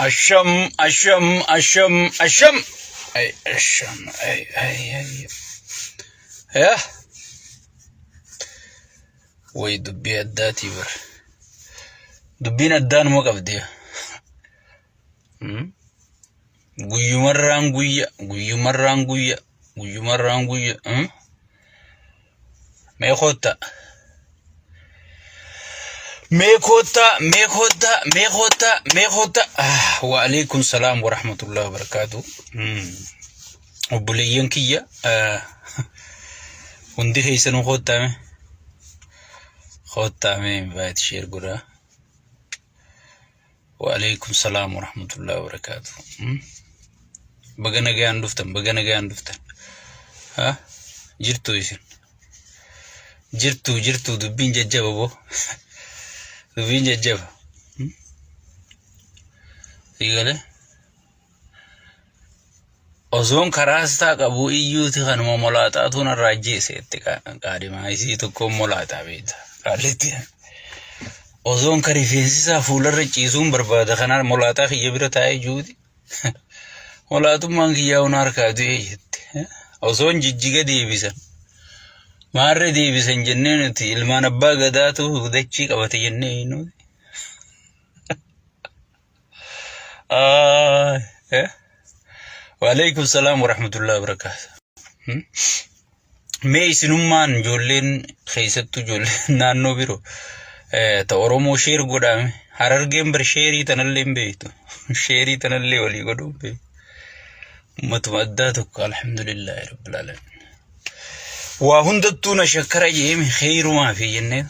Asham, asham, asham, asham. Ay, asham, ay, ay, ay. Yaa, way dubbii addaatii bar. Dubbiin addaanuma qabdi. Hmm? Guyyumarraan guyya, guyyumarraan guyya, guyyumarraan guyya. Hmm? Mee koottaa. Mee koottaa, mee koottaa, mee koottaa, mee koottaa. Ah, wa alaikum salaam wa rahmatullahi wa barakaatu. Obboleeyyan kiyya hundi keessanuu koottaa mee. Koottaa mee invite share godhaa. Wa alaikum salaam wa rahmatullahi wa barakaatu. Baga nagaan dhuftan, baga nagaan dhuftan. Ha? Jirtuu isin? Jirtuu, jirtuu dubbiin jajjaba boo. Dubbiin jajjaba. Siigalee? Osoon karaastaa qabuu iyyuuti kanuma molaaxaatu narraa ajjeese jette qaadimaa isii tokkoon molaaxaa beekta. Qaallitti. Osoon ka rifeensi isaa fuularra ciisuun barbaada kanaa molaaxaa kiyya bira taa'ee jiruuti. Molaaxummaan kiyyaa huna harkaa du'ee jette. Osoon jijjiga deebisan. Maarree deebisan jennee nuti ilmaan abbaa gadaatu dachii qabate jennee nuti. Ah, eh. Waalaikum salaam warahmatullahi wabarakatuh. Hmm? Mee isinummaan ijoolleen keessattuu ijoolleen naannoo biroo ta Oromoo sheer godhaame harargeen bar sheerii tanallee hin beektu. Sheerii tanallee walii godhuu hin beektu. Ummatuma addaa tokko alhamdulillahi rabbil alamin. Waa hundattuu na shakkara jeeme kheyrumaa fi jennee.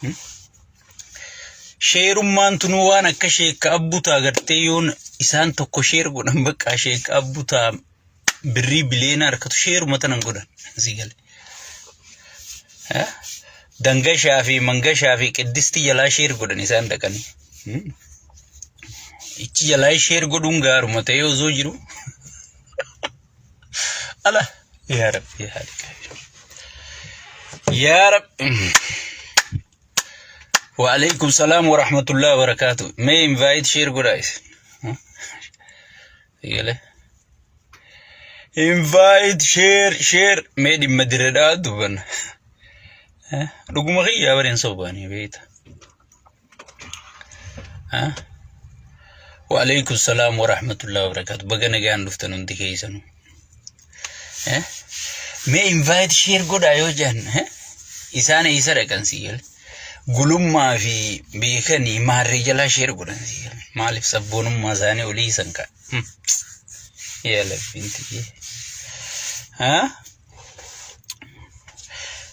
Hmm? Sheerummaan tunuu waan akka sheekka abbutaa gartee yoon isaan tokko sheer godhan bakka sheekka abbutaa birrii bileena harkatu sheeruma tanan godhan sii gale. Dangashaa fi mangashaa fi qiddisti jalaa sheer godhan isaan dhaqanii. Ichi jalaa sheer godhuun gaaruma ta'ee osoo jiru. Ala yaa rabbi yaa rabbi. Yaa rabbi. Waalaikum salaam wa rahmatullahi wa barakatuh. Mee invite share godhaa isin. Eegale. Invite share share mee dhimma dirredhaa dubbanna. Dhuguma kiyyaa bareen sobaanii beekta. Waalaikum salaam wa rahmatullahi wa barakatuh. Baga nagaan dhuftan hundi keessanuu. Eh? Mee invite share godhaa yoo jedhan eh? Isaan eessa dhaqan si gale? Gulummaa fi beekanii maarree jalaa share godhan si gale. Maaliif sabboonummaa isaanii olii isan ka'a? Yaa labbiin tiyyee. Ha?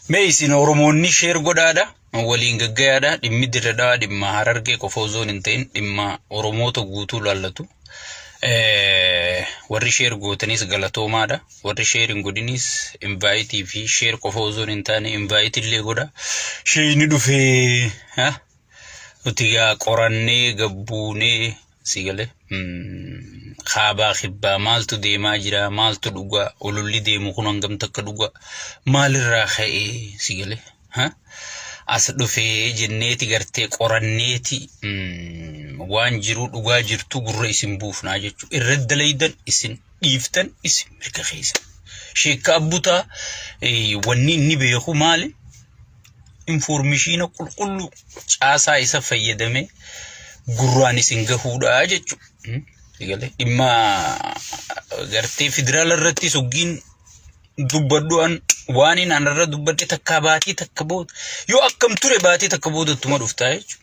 Mee isin Oromoonni share godhaadha. Waliin gaggayaadha. Dhimmi dirre dhawaa dhimma Harargee qofa osoo hin ta'in dhimma Oromoota guutuu laallatu. Warri share gootanis galatoomaadha. Warri share hin godhinis invaayitii fi share qofa osoo hin taane invaayitii illee godha. Sheeyni dhufee nuti gaa qorannee gabbuunee si galee kaabaa kibbaa maaltu deemaa jira maaltu dhugaa ololli deemu kun hangam takka dhugaa maalirraa ka'ee si galee as dhufee jenneeti gartee qoranneeti waan jiru dhugaa jirtu gurra isin buufnaa jechuudha. Irra dalaydan isin dhiiftan isin mirga keessa. Sheekka Abbutaa wanni inni beeku maali? Infoormishiina qulqulluu caasaa isa fayyadamee gurraan isin gahuudha jechuudha. Dhimma gartee federaala irratti soggiin dubbadhu an waan inni anarra dubbadhe takkaa baatii takka booda yoo akkam ture baatii takka booda ittuma dhuftaa jechuudha.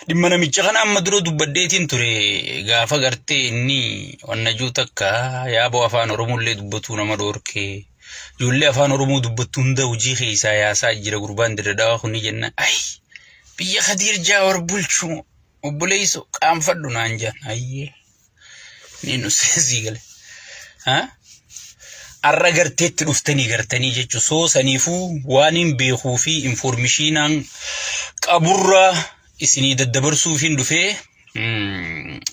Dhimma namicha kana amma dura dubbadheetiin ture gaafa gartee inni wannajuu takka yaaboo afaan Oromollee dubbatuu nama dhoorkee ijoollee afaan Oromoo dubbattu hunda hojii keessaa yaasaa jira gurbaan dirre dhawaa kuni jenna ayi biyya Kadiir Jaawar bulchu obboleessu qaanfadhu naan jaan ayyee. Ni nu sii gale. Ha? Arra garteetti dhuftanii gartanii jechuun soo saniifuu waan hin beekuu fi infoormishiinaan qaburraa isinii daddabarsuufiin dhufee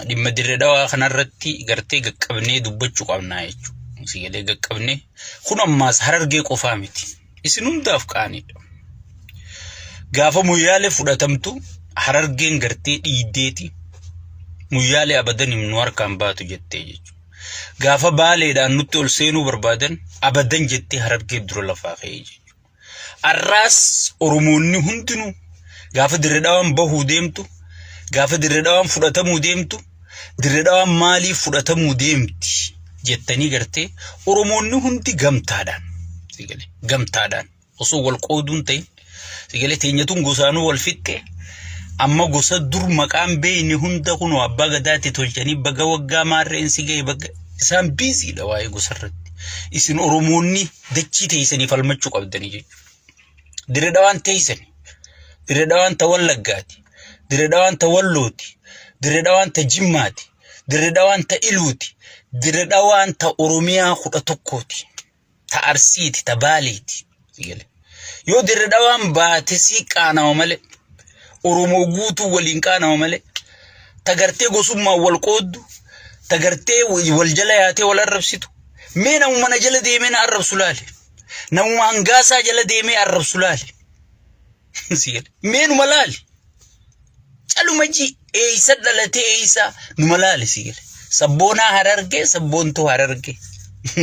dhimma dirre dhawaa kanarratti gartee gaqqabnee dubbachuu qabnaa jechuudha. Sii galee gaqqabnee kun ammaas harargee qofaa miti. Isin hundaaf qaaniidha. Gaafa moyaalee fudhatamtu harargeen gartee dhiiddeeti. Muyyaalee abadan nu harkaan baatu jettee jechuudha. Gaafa Baaleedhaan nutti ol seenuu barbaadan abadan jettee Harargee dura lafaa ka'ee jechuudha. Arraas Oromoonni hundinuu gaafa Dirre Dhawaan bahuu deemtu, gaafa Dirre Dhawaan fudhatamuu deemtu, Dirre Dhawaan maaliif fudhatamuu deemti jettanii gartee Oromoonni hundi gamtaadhaan gamtaadhaan osoo wal qooduun ta'in sigalee teenyatuun gosaanuu wal fixxe amma gosa dur maqaan beeyne hunda kunoo abbaa gadaatti tolchanii baga waggaa maarreen si ga'e baga isaan biiziidha waa'ee gosa irratti. Isin Oromoonni dachii teessanii falmachuu qabdanii jechuudha. Dirre Dhawaan teessani. Dirre Dhawaan ta Wallaggaati. Dirre Dhawaan ta Wallooti. Dirre Dhawaan ta Jimmaati. Dirre Dhawaan ta Iluuti. Dirre Dhawaan ta Oromiyaa 11ti. Ta Arsiiti, ta Baaleeti. Yoo Dirre Dhawaan baate sii qaanawa malee. Oromoo guutuu waliin qaanawa malee. Ta gartee gosummaan wal qooddu. Ta gartee wal jala yaatee wal arrabsitu. Mee namuma na jala deemee na arrabsu laali. Namuma hangaasaa jala deemee arrabsu laali. Mee numa laali. Caluma ji eeysa dhalatee eeysa numa laali si gale. Sabboonaa Harargee sabboontuu Harargee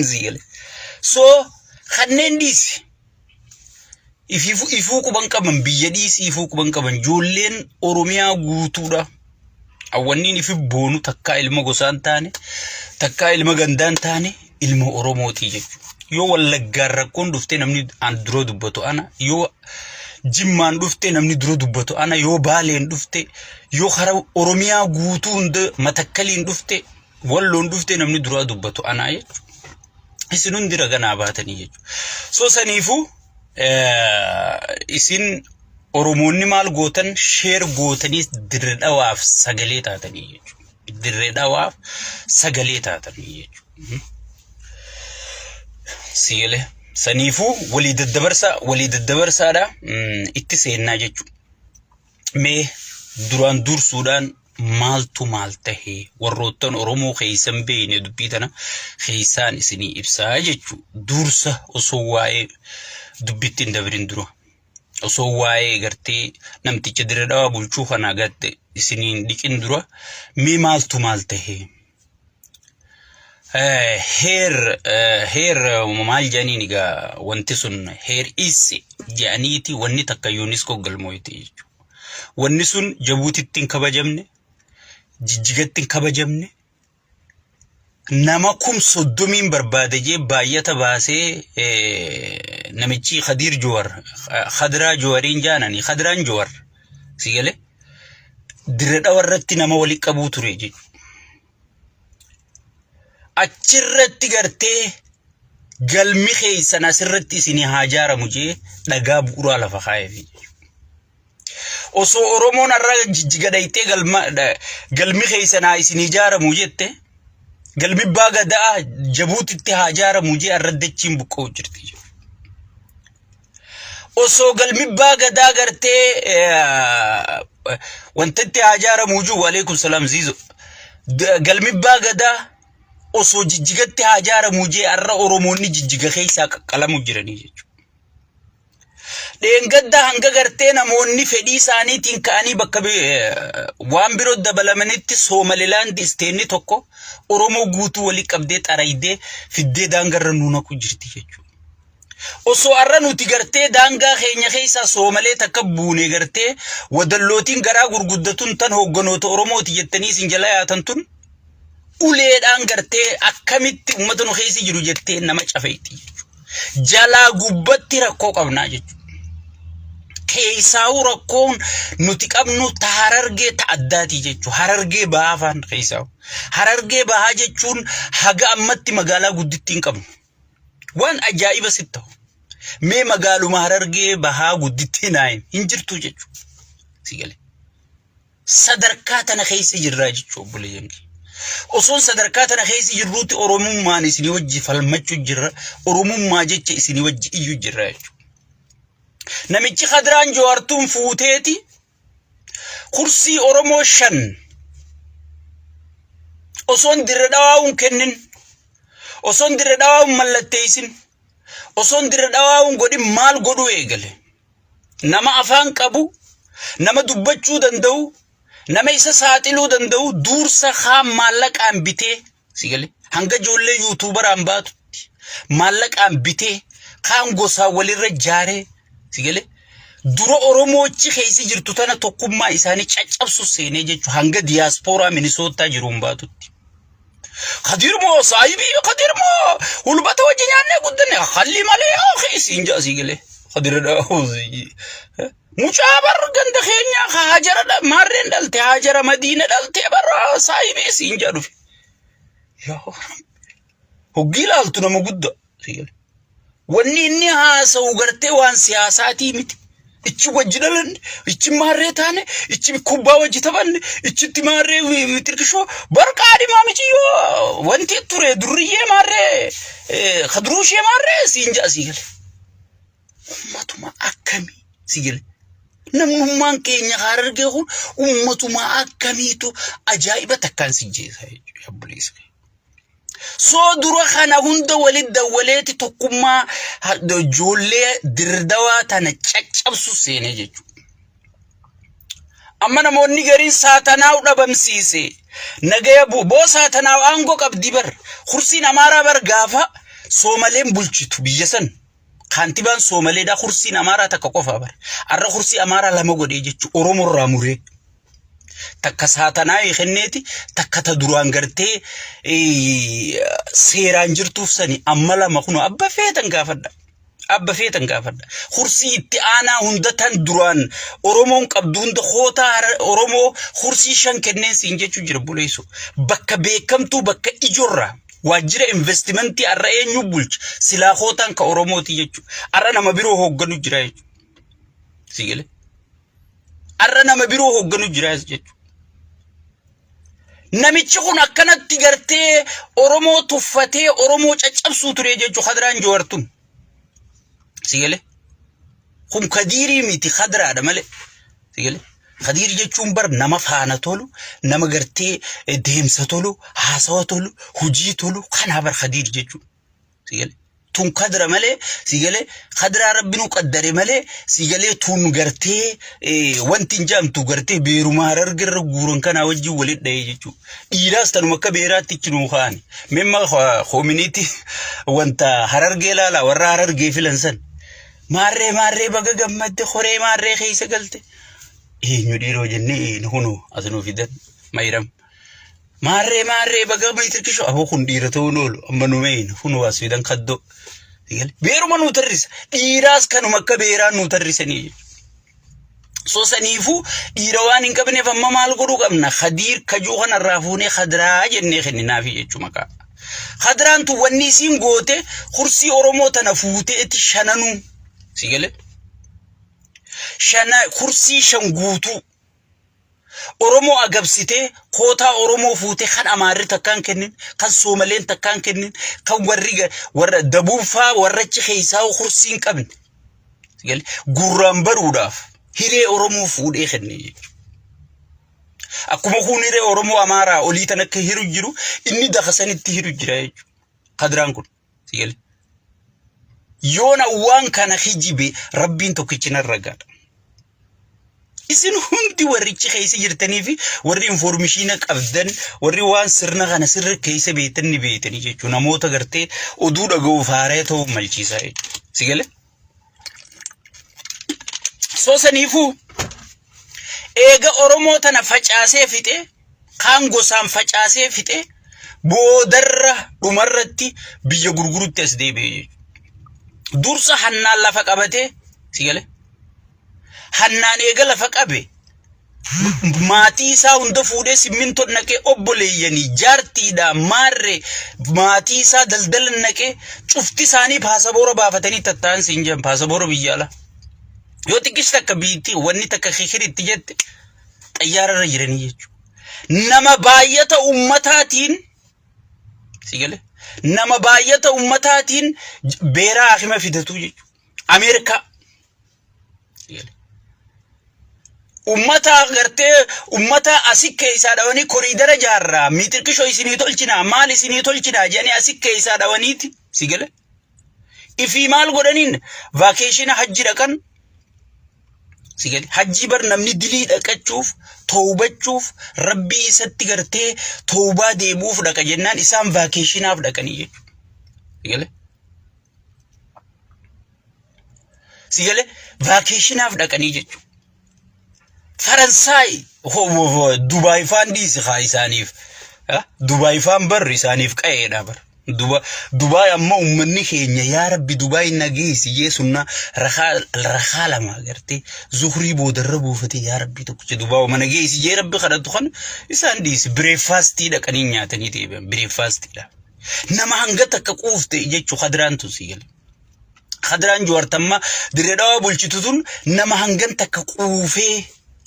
si gale. So kanneen dhiisi. Ififuu ifuu quban qaban biyya dhiisi ifuu quban qaban ijoolleen Oromiyaa guutuudha. Awwanniin ifi boonu takkaa ilma gosaan taane takkaa ilma gandaan taane ilma Oromootii jechuudha. Yoo Wallaggaan rakkoon dhuftee namni an dura dubbatu ana, yoo Jimmaan dhuftee namni dura dubbatu ana, yoo Baaleen dhufte, yoo kara Oromiyaa guutuu hunda Matakkaliin dhufte, Walloon dhufte namni duraa dubbatu ana jechuudha. Isin hundi raganaa baatanii jechuudha. So saniifuu isin Oromoonni maal gootan sheer gootanii Dirre Dhawaaf sagalee taatanii jechuudha. Dirree Dhawaaf sagalee taatanii jechuudha. Sigalee. Saniifuu walii daddabarsaa walii daddabarsaadha itti seennaa jechuudha. Mee duraan dursuudhaan maaltu maal tahee warroottan Oromoo keessan beekne dubbii tana keessaan isinii ibsaa jechuudha. Dursa osoo waa'ee dubbitti hin dabrin dura. Osoo waa'ee gartee namticha Dirre Dhawaa bulchuu kana gatte isiniin dhiqin dura mee maaltu maal tahee? Heer heer maal jedhaniin egaa wanti sun heer isse jedhaniiti wanni takka UNESCO galmooyte jechuudha. Wanni sun Jabuutitti hin kabajamne, Jijjigatti hin kabajamne, nama 30,000 barbaada jee baay'ata baasee namichi Khadiir Jowar Khadraa Jowariin jaanani Khadraan Jowar si galee Dirre Dhawa irratti nama wali qabuu ture jechuudha. Achirratti gartee galmi keessan asirratti isinii haa ijaaramu jee dhagaa bu'uuraa lafa kaa'eef jechuudha. Osoo Oromoon har'a Jijjiga dhayxee galma galmi keessan haa isin ijaaramu jette galmi Abbaa Gadaa Jabuutitti haa ijaaramu jee har'a dachiin buqqa'u jirti. Osoo galmi Abbaa Gadaa gartee wanta itti haa ijaaramu jiru waleekum salaam ziizo. Galmi Abbaa Gadaa osoo Jijjigatti haa ijaaramu jee har'a Oromoonni Jijjiga keessaa qaqqalamu jiranii jechuudha. Dheengadda hanga gartee namoonni fedhii isaaniitiin ka'anii bakka waan biroo dabalamanitti Soomalilaandi isteenni tokko Oromoo guutuu walii qabdee xaraydee fiddee daangarra nuu naqu jirti jechuudha. Osoo har'a nuti gartee daangaa keenya keessaa Soomalee takka buune gartee wadallootiin garaa gurguddatun tan hoogganoota Oromooti jettanii isin jala yaatan tun uleedhaan gartee akkamitti uummata nu keessa jiru jettee nama cafeetti jechuudha. Jalaa gubbatti rakkoo qabnaa jechuudha. Keessaa'uu rakkoon nuti qabnu ta Harargee ta addaati jechuudha. Harargee bahaa afaan keessaa'u. Harargee bahaa jechuun haga ammatti magaalaa guddittii hin qabnu. Waan ajaa'iba sitti ta'u. Mee magaaluma Harargee bahaa guddittii naa himi. Hin jirtu jechuudha. Si galee. Sadarkaa tana keessa jirraa jechuudha obboleeyyan kiyya. Osoon sadarkaa tana keessa jirruutti Oromummaan isinii wajji falmachuu jirra. Oromummaa jecha isinii wajji iyyuu jirra jechuudha. Namichi Kadiraan Jawaartuun fuuteeti kursii Oromoo 5 osoon Dirre Dhawaa'uun kennin osoon Dirre Dhawaa'uun mallatteessin osoon Dirre Dhawaa'uun godhin maal godhuu eegale. Nama afaan qabu, nama dubbachuu danda'u, Nama isa saaxiluu danda'u duursa kaan maallaqaan bitee si galee hanga ijoollee yuutuubaraan baatutti maallaqaan bitee kaan gosaan walirra jaaree si galee dura Oromoochi keessa jirtu tana tokkummaa isaanii caccabsu seenee jechuudha hanga diyaaspooraa Minisootaa jiruun baatutti. Kadir moo saahibii Kadir moo hulbata wajji nyaannee guddanne halli malee akhi siin ja'a sii galee Kadir dha. Mucaa bar ganda keenyaa ka Hajara dha maarreen dhalte Hajara Madiina dhalte bar saahibii siin ja'a dhufe. Yaa Rabbi. Hoggii ilaaltu nama guddaa sii galee. Wanni inni haasa'u gartee waan siyaasaatii miti. Ichi wajji dhalanne, ichi maarree taane, ichi kubbaa wajji taphanne, ichitti maarree tirkishoo barqaa dhimaa miciyyoo wanti ture durriyyee maarree kadruushee maarree siin ja'a sii gale. Ummatuma akkamii sii gale. Namnummaan keenya harargee kun ummatuma akkamiitu ajaa'iba takkaan si jeesa jechuudha obboleessa. Soo dura kana hunda walit dawwaleeti tokkummaa ijoollee dirdawaa tana caccabsu seenee jechuudha. Amma namoonni gariin saatanaaw dhabamsiise. Nagaya boo saatanaaw aangoo qabdi bar. Kursiin Amaaraa bar gaafa Soomaleen bulchitu biyya san. Kaantibaan Soomaleedhaa kursiin Amaaraa takka qofaa bar. Arra kursii Amaaraa lama godhee jechuudha Oromoo irraa muree. Takka saatanaa kenneeti takka ta duraan gartee seeraan jirtuuf sani amma lama kun abba feetan gaafadha. Abba feetan gaafadha. Kursii itti aanaa hunda tan duraan Oromoon qabdu hunda kootaa Oromoo kursii shan kenneen siin jechuu jira buleessu. Bakka beekamtuu bakka ijorraa waajjira investimentii har'a eenyu bulcha silaa kootaan ka Oromooti jechuudha. Har'a nama biroo hoogganu jira jechuudha. Si galee? Har'a nama biroo hoogganu jira jechuudha. Namichi kun akkanatti gartee Oromoo tuffatee Oromoo caccabsuu ture jechuudha Kadiraan Jawaar tun. Si galee? Kun Kadiirii miti Kadiraadha malee. Si galee? Kadiir jechuun bar nama faana tolu, nama gartee deemsa tolu, haasawa tolu, hojii tolu kanaa bar Kadiir jechuun. Si galee? Tun kadra malee si galee kadraa rabbi nu qaddare malee si galee tun gartee wanti hin jaamtu gartee beeruma hararge irra guuran kanaa wajjin walitti dhahee jechuudha. Dhiiraas tanuma akka beeraatti ichi nuu kaa'ani. Mimma koominiitti wanta harargee ilaalaa warra harargee filan san. Maarree maarree baga gammadde horee maarree keessa galte. Eenyu dhiiroo jennee kunoo as nuu fidan mayiram. Maarree maarree baga meetirkisho aboo kun dhiira ta'uun oolu amma nu meeyna kun waas fidan kaddoo. Beeruma nuu tarrisa dhiiraas kanuma akka beeraa nuu tarrisanii jechuudha. So saniifuu dhiira waan hin qabneef amma maal godhuu qabna Khadiir kajuu kanarraa fuunee Khadiraa jennee kenninaafi jechuu maqaa. Khadiraan tun wanni isiin goote kursii Oromoo tana fuuteeti shananuu si galee shana kursii shan guutuu Oromoo agabsitee kootaa Oromoo fuutee kan Amaarri takkaan kennin, kan Soomaleen takkaan kennin, kan warri warra dabuuffaa warra achi keessaa kursii hin qabne. Gurraan baruudhaaf hiree Oromoo fuudhee kenne jechuudha. Akkuma kun hiree Oromoo Amaaraa olii tan akka hiru jiru inni dakasanitti hiru jira jechuudha. Kadiraan kun. Yoona waan kana kijibe rabbiin tokkichi narra gaadha. Isin hundi warrichi keessa jirtanii fi warri informishiina qabdan warri waan sirna kana sirra keessa beektan ni beektanii jechuudha. Namoota gartee oduu dhaga'uuf haaraya ta'uu malchiisaa jechuudha. Si galee? Soo saniifuu eega Oromoo tana facaasee fixe kaan gosaan facaasee fixe boodarra dhumarratti biyya gurgurutti as deebi'e jechuudha. Dursa hannaan lafa qabatee si galee? Hannaan eega lafa qabe maatii isaa hunda fuudhee simmintoo naqee obboleeyyanii jaartiidha maarree maatii isaa daldala naqee cufti isaanii paasaboora baafatanii tatta'an siin jedhan paasaboora biyya alaa. Yoo xiqqis takka biitti wanni takka kikiritti jette xayyaara irra jiranii jechuudha. Nama baay'ata ummataatiin si galee nama baay'ata ummataatiin beeraa akima fidatuu jechuudha. Ameerikaa. Ummata gartee ummata asi keessaa dhawanii koriidara jaarraa miixirqishoo isinii tolchinaa maal isinii tolchinaa jedhanii asi keessaa dhawaniiti si gale. Ifii maal godhaniin vaakeeshina hajji dhaqan Si gale hajjii bar namni dilii dhaqachuuf towbachuuf rabbii isatti gartee towbaa deebi'uuf dhaqa jennaan isaan vaakeeshinaaf dhaqanii jechuudha. Si gale si gale vaakeeshinaaf dhaqanii jechuudha. Faransaay Dubaay faan dhiisi haa isaaniif. Dubaay faan bar isaaniif qa'eedha bar. Dubaay amma uummanni keenya yaa rabbi Dubaay nageessi jee sunna rakaa lama agartee zuhrii boodarra buufatee yaa rabbi tokkicha Dubaay mana geessi jee rabbi kadhatu kan isaan dhiisi bireeffaastii dhaqanii nyaatanii deebi'an bireeffaastiidha. Nama hanga takka quufte jechuu kadiraan tun si gale. Kadiraan Jawaar tamma dirree dhawaa bulchitu tun nama hangan takka quufee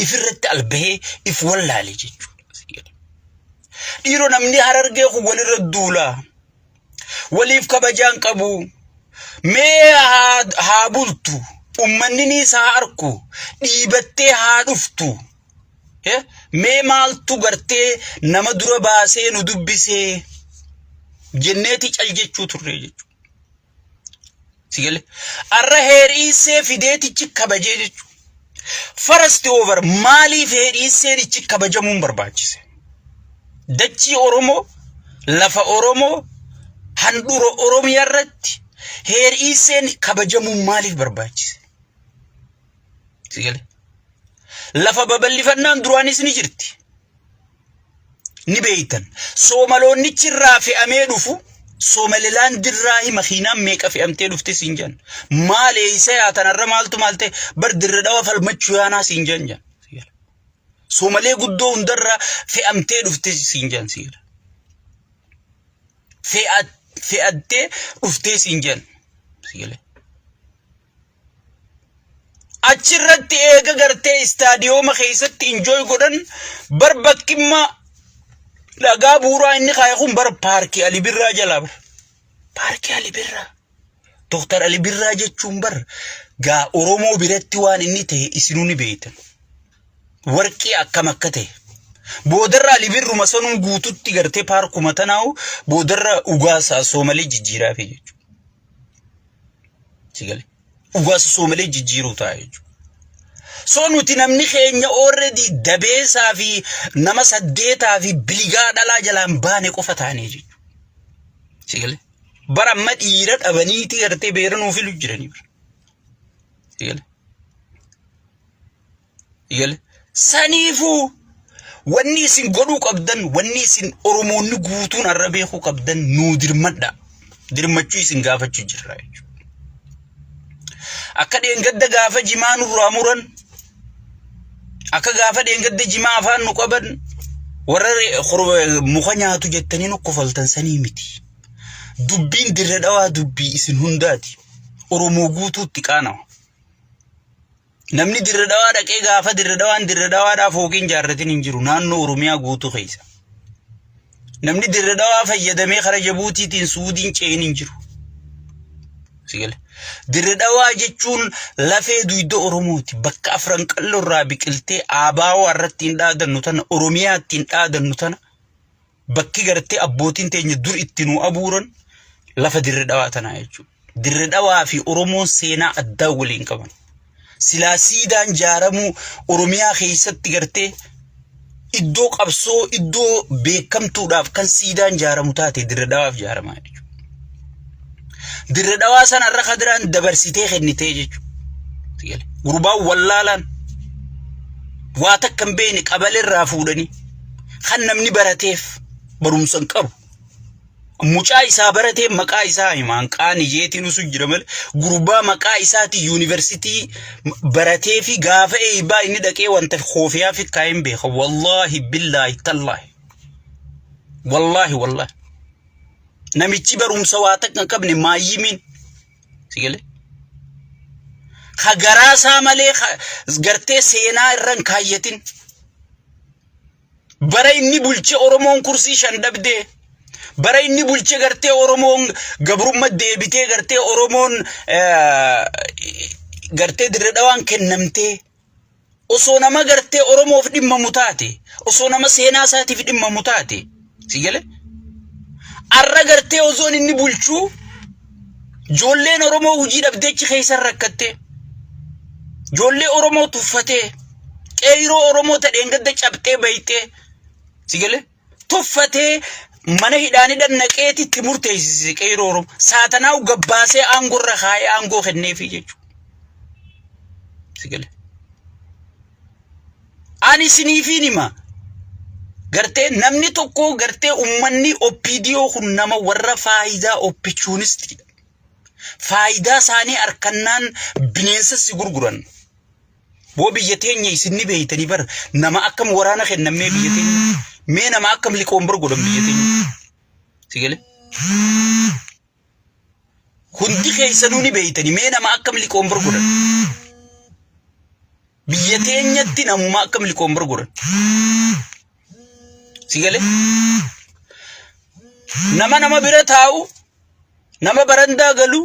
ifirratti albahee if wallaale jechuudha. Dhiiroo namni harargee kun walirra duula. Waliif kabajaan qabu. Mee haa bultu. Ummanni niis haa arku. Dhiibattee haa dhuftu. Mee maaltu gartee nama dura baasee nu dubbisee jenneeti cal jechuu turre jechuudha. Si galee? Arra heeriisee fideetichi kabajee jechuudha. First over maaliif heeriiseen ichi kabajamuun barbaachise? Dachii Oromoo, lafa Oromoo, handhuura Oromiyaa irratti heeriiseen kabajamuun maaliif barbaachise? Si galee? Lafa babal'ifannaan duraanis ni jirti. Ni beeytan. Soomaloonnichi irraa fe'amee dhufu Soomalilaand irraa makiinaan meeqa fe'amtee dhufte siin jedhan. Maal eeysa yaatan har'a maaltu maal ta'e bar dirre dhawa falmachuu yaanaa siin jedhan jedhan. Soomalee guddoo hundarraa fe'amtee dhufte siin jedhan siin. Fe'attee dhuftee siin jedhan. Achirratti eega gartee istaadiyooma keessatti injooy godhan bar bakkimma dhagaa bu'uuraa inni kaaye kun bar paarkii Ali Birraa jalaa bar. Paarkii Ali Birraa. Dooktar Ali Birraa jechuun bar gaa Oromoo biratti waan inni ta'e isinuu ni beektan. Warqii akkam akka ta'e. Boodarra Ali Birruma sanuu guututti gartee paarkuma tanaa'u boodarra ugaasaa soomalee jijjiiraafi jechuudha. Si galee? Dhugaa sosoo malee jijjiiruu ta'a jechuudha. So nuti namni keenya already dabeesaa fi nama saddeetaa fi biligaa dhalaa jalaan baane qofa taanee jechuudha. Si galee? Bara amma dhiira dhabaniiti gartee beera nuu filu jiranii bara. Si galee? Si galee? Saniifuu wanni isin godhuu qabdan wanni isin Oromoonni guutuun har'a beekuu qabdan nuu dirmadha. Dirmachuu isin gaafachuu jirra jechuudha. Akka dheengadda gaafa jimaa nurraa muran akka gaafa dheengadda jimaa afaan nu qaban warra muka nyaatu jettanii nu kofaltan sanii miti. Dubbiin dirre dhawaa dubbii isin hundaati. Oromoo guutuutti qaanawa. Namni dirre dhawaa dhaqee gaafa dirre dhawaan dirre dhawaadhaa fooqiin jaarratin hin jiru naannoo Oromiyaa guutuu keessa. Namni dirre dhawaa fayyadamee kara Jabuutiitiin Suudiin ce'in hin jiru. Sigale. Dirre dhawaa jechuun lafee duyda Oromooti. Bakka afran qalloo irraa biqiltee aabaawoo irratti hin dhaadannu tana Oromiyaa ittiin dhaadannu tana bakki gartee abbootiin teenya dur itti nu abuuran lafa dirre dhawaa tanaa jechuudha. Dirre dhawaa fi Oromoon seenaa addaa waliin qaban. Silaa siidaan jaaramuu Oromiyaa keessatti gartee iddoo qabsoo iddoo beekamtuudhaaf kan siidaan jaaramu taate dirre dhawaaf jaaramaa jechuudha. Dirre dhawaa sana irra kadiraan dabarsitee kennitee jechuudha. Gurbaan wallaalaan waa takka hin beekne qabalee irraa fuudhanii kan namni barateef barumsa hin qabu. Mucaa isaa baratee maqaa isaa himaan qaani jeetiin usu jira malee gurbaa maqaa isaati yuunivarsiitii baratee fi gaafa eeybaa inni dhaqee wanta koofiyaa fi kaa'een beeka. Wallaahi billaahi tallaahi. Wallaahi wallaahi. Namichi barumsa waa takka hin qabne maayyimiin. Si galee? Ka garaa isaa malee gartee seenaa irra hin kaayyatin. Bara inni bulche Oromoon kursii shan dhabdee. Bara inni bulche gartee Oromoon gabrumma deebitee gartee Oromoon gartee dirre dhawaan kennamtee. Osoo nama gartee Oromoof dhimmamu taate, osoo nama seenaa isaatiif dhimmamu taate, si gale? Arra gartee osoon inni bulchuu ijoolleen Oromoo hojii dhabdee achi keessa rakkattee. Ijoollee Oromoo tuffatee qeeyroo Oromoo ta dheengadda cabxee bayxee si galee tuffatee mana hidhaanii dhannaqeeti itti murteessise qeeyroo Oromoo. Saatanaa gabbaasee aangoo irra kaa'ee aangoo kenneefii jechuudha. Si galee. Ani isiniifiin hima. Gartee namni tokko gartee ummanni OPDO kun nama warra faayidaa opportunistiidha. Faayidaa isaanii harkannaan bineensa si gurguran. Boo biyya teenya isin ni beeytanii bar nama akkam waraana kennan mee biyya teenya. Mee nama akkam liqoon bar godhan biyya teenya. Si galee? Hundi keessanuu ni beeytanii mee nama akkam liqoon bar godhan. Biyya teenyatti namuma akkam liqoon bar godhan. Si galee? Nama nama bira taa'u, nama barandaa galu,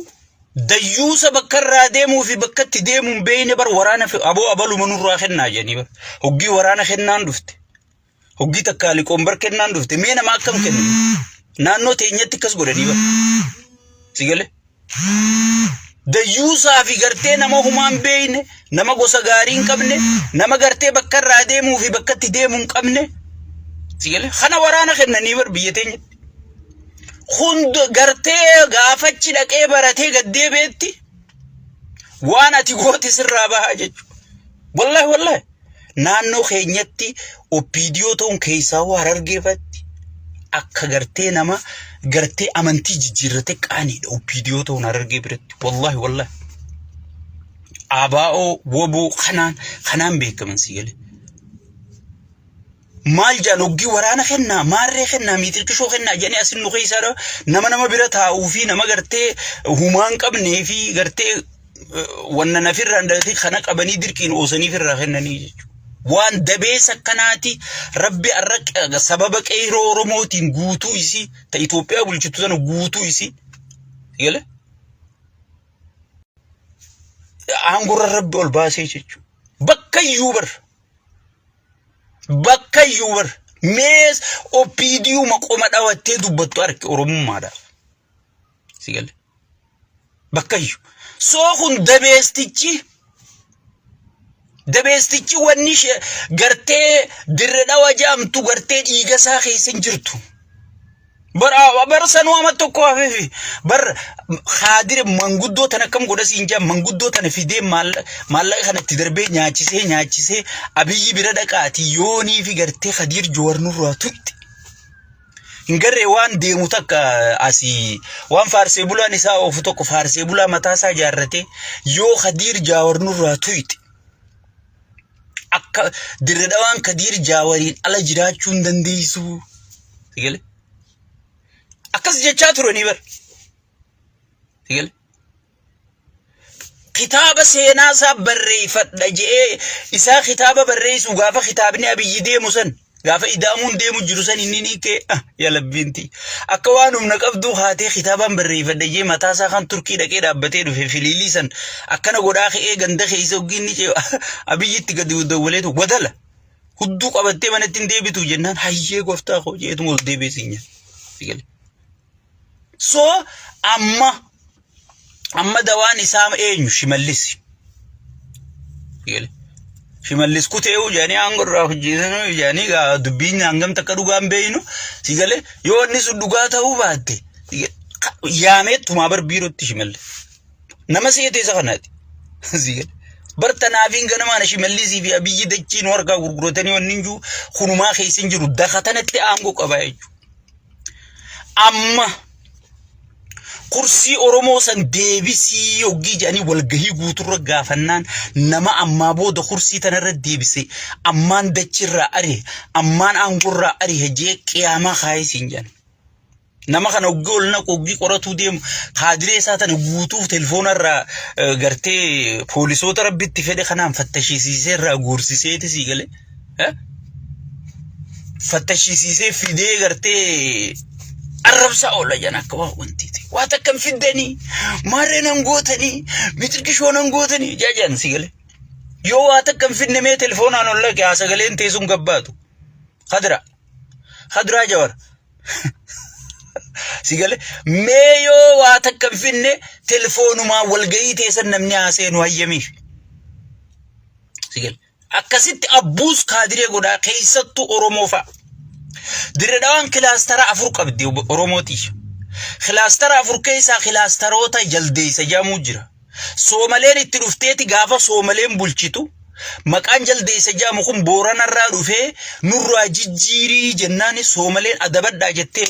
dayyuusa bakka irraa deemuu fi bakka itti deemu hin beekne bar waraana aboo abaluma nurraa kennaa jedhanii bar. Hoggii waraana kennaan dhufte. Hoggii takkaa liqoon bar kennaan dhufte. Mee nama akkam kennu? Naannoo teenyatti akkas godhanii bar. Si galee? Dayyuusaa fi gartee nama humaa hin beekne, nama gosa gaarii hin qabne, nama gartee bakka irraa deemuu fi bakka itti deemu hin qabne. Si galee? Kana waraana kennanii bar biyya teenyatti. Hunda gartee gaafachi dhaqee baratee gad deebi'etti waan ati goote sirraa bahaa jechuudha. Wallahi wallahi naannoo keenyatti OPDO ta'uun keessaa hoo harargeefatti akka gartee nama gartee amantii jijjiirrate qaaniidha OPDO ta'uun harargee biratti. Wallahi wallahi. ABO woboo kanaan kanaan beekaman si galee. Maal jedhan hoggii waraana kennaa maarree kennaa miixirqishoo kennaa jedhanii asin nu keessaa nama nama bira taa'uu fi nama gartee humaa hin qabnee fi gartee wanna nafirraan dhalatee kana qabanii dirqiin oosanii firraa kennanii jechuudha. Waan dabeessa akkanaati rabbi arra sababa qeeroo Oromootiin guutuu isii ta Itoophiyaa bulchitu sana guutuu isii gale aangorra rabbi ol baasee jechuudha. Bakka iyyuu bar Bakka iyyuu bar mees OPDUma qoma dhawattee dubbattu arge Oromummaadhaaf. Si galee? Bakka iyyuu. Soo kun dabeestichi dabeestichi wanni ishee gartee dirre dhawa jedhamtu gartee dhiiga isaa keessa hin jirtu. Bar bar sanuu ama tokko hafeefi bar haadire manguddoo tana akkam godha siin jaa manguddoo tana fidee maallaqa kana itti darbee nyaachisee nyaachisee abiyyi bira dhaqaati yoonii fi gartee Kadiir Joowar nurraa tuqxe. Hin garree waan deemu takka asii waan faarsee bulaan isaa oofu tokko faarsee bulaa mataa isaa ijaarratee yoo Kadiir Jaawar nurraa tuqxe. Akka dirre dhawaan Kadiir Jaawariin ala jiraachuu hin dandeessu. Sigale? Akkas jechaa turanii bar. Sigale? Kitaaba seenaa isaa barreeffadha je'ee isaa kitaaba barreessu gaafa kitaabni abiyyi deemu san gaafa ida'amuun deemu jiru san inni ni kee ah yaa labbiinti akka waan humna qabduu haatee kitaabaan barreeffadha jee mataa isaa kan turkii dhaqee dhaabbatee dhufe filiilii san akkana godhaa ka'ee ganda keessa hoggii inni ce'u abiyyitti gadi dawwaleetu wadala hudduu qabattee manatti hin deebitu jennaan hayyee gooftaa koo jeetuma ol deebi'ee siin jedhe. So amma amma dawaan isaa eenyu Shimallis. Shimallis kutee'uu jedhanii aangoo irraa hojjetanuu jedhanii gaa dubbiin hangam takka dhugaa hin beeknu si galee yoo inni sun dhugaa ta'uu baatte yaamee tumaa bar biirootti Shimallis. Nama seete isa kanaati. Si galee. Bar tanaafiin ganamaan Shimallisii fi Abiyyi dachii nu harkaa gurguratanii wanni hin jiru kunumaa keessa hin jiru daka tanatti aangoo qabaa jechuudha. Amma kursii Oromoo san deebisii hoggii jedhanii walgahii guuturra gaafannaan nama ammaa booda kursii tanarra deebise ammaan dachirraa ari'e ammaan aangorraa ari'e jee qiyaamaa kaayee siin jedhan. Nama kana hoggii ol naqu hoggii qoratuu deemu kaadiree isaa tana guutuu telefoonarraa gartee poolisoota rabbitti fedhe kanaan fattashiisiisee irraa guursiseeti sii galee. Fattashisiisee fidee gartee arrabsaa oola jedhan akka waan wantiiti. Waa takka hin fiddanii maarree nan gootanii mixirqishoo nan gootanii jedhan si galee. Yoo waa takka hin fidne mee telefoonaan ol dhaqe haa sagaleen teessuun gabbaatu. Kadira. Kadiraa Jawar. Si galee mee yoo waa takka hin fidne telefoonumaan walgahii teessan namni haa seenu hayyamiif. Si gale. Akkasitti abbuus kaadiree godhaa keessattuu Oromoo fa'a. Dirre Dhawaan kilaastara 4 qabdi Oromooti. Kilaastara 4 keessaa kilaastaroota jaldeessa jedhamu jira. Soomaleen itti dhufteeti gaafa Soomaleen bulchitu maqaan jaldeessa jedhamu kun Booranarraa dhufee nurraa jijjiirii jennaan Soomaleen adabadhaa jettee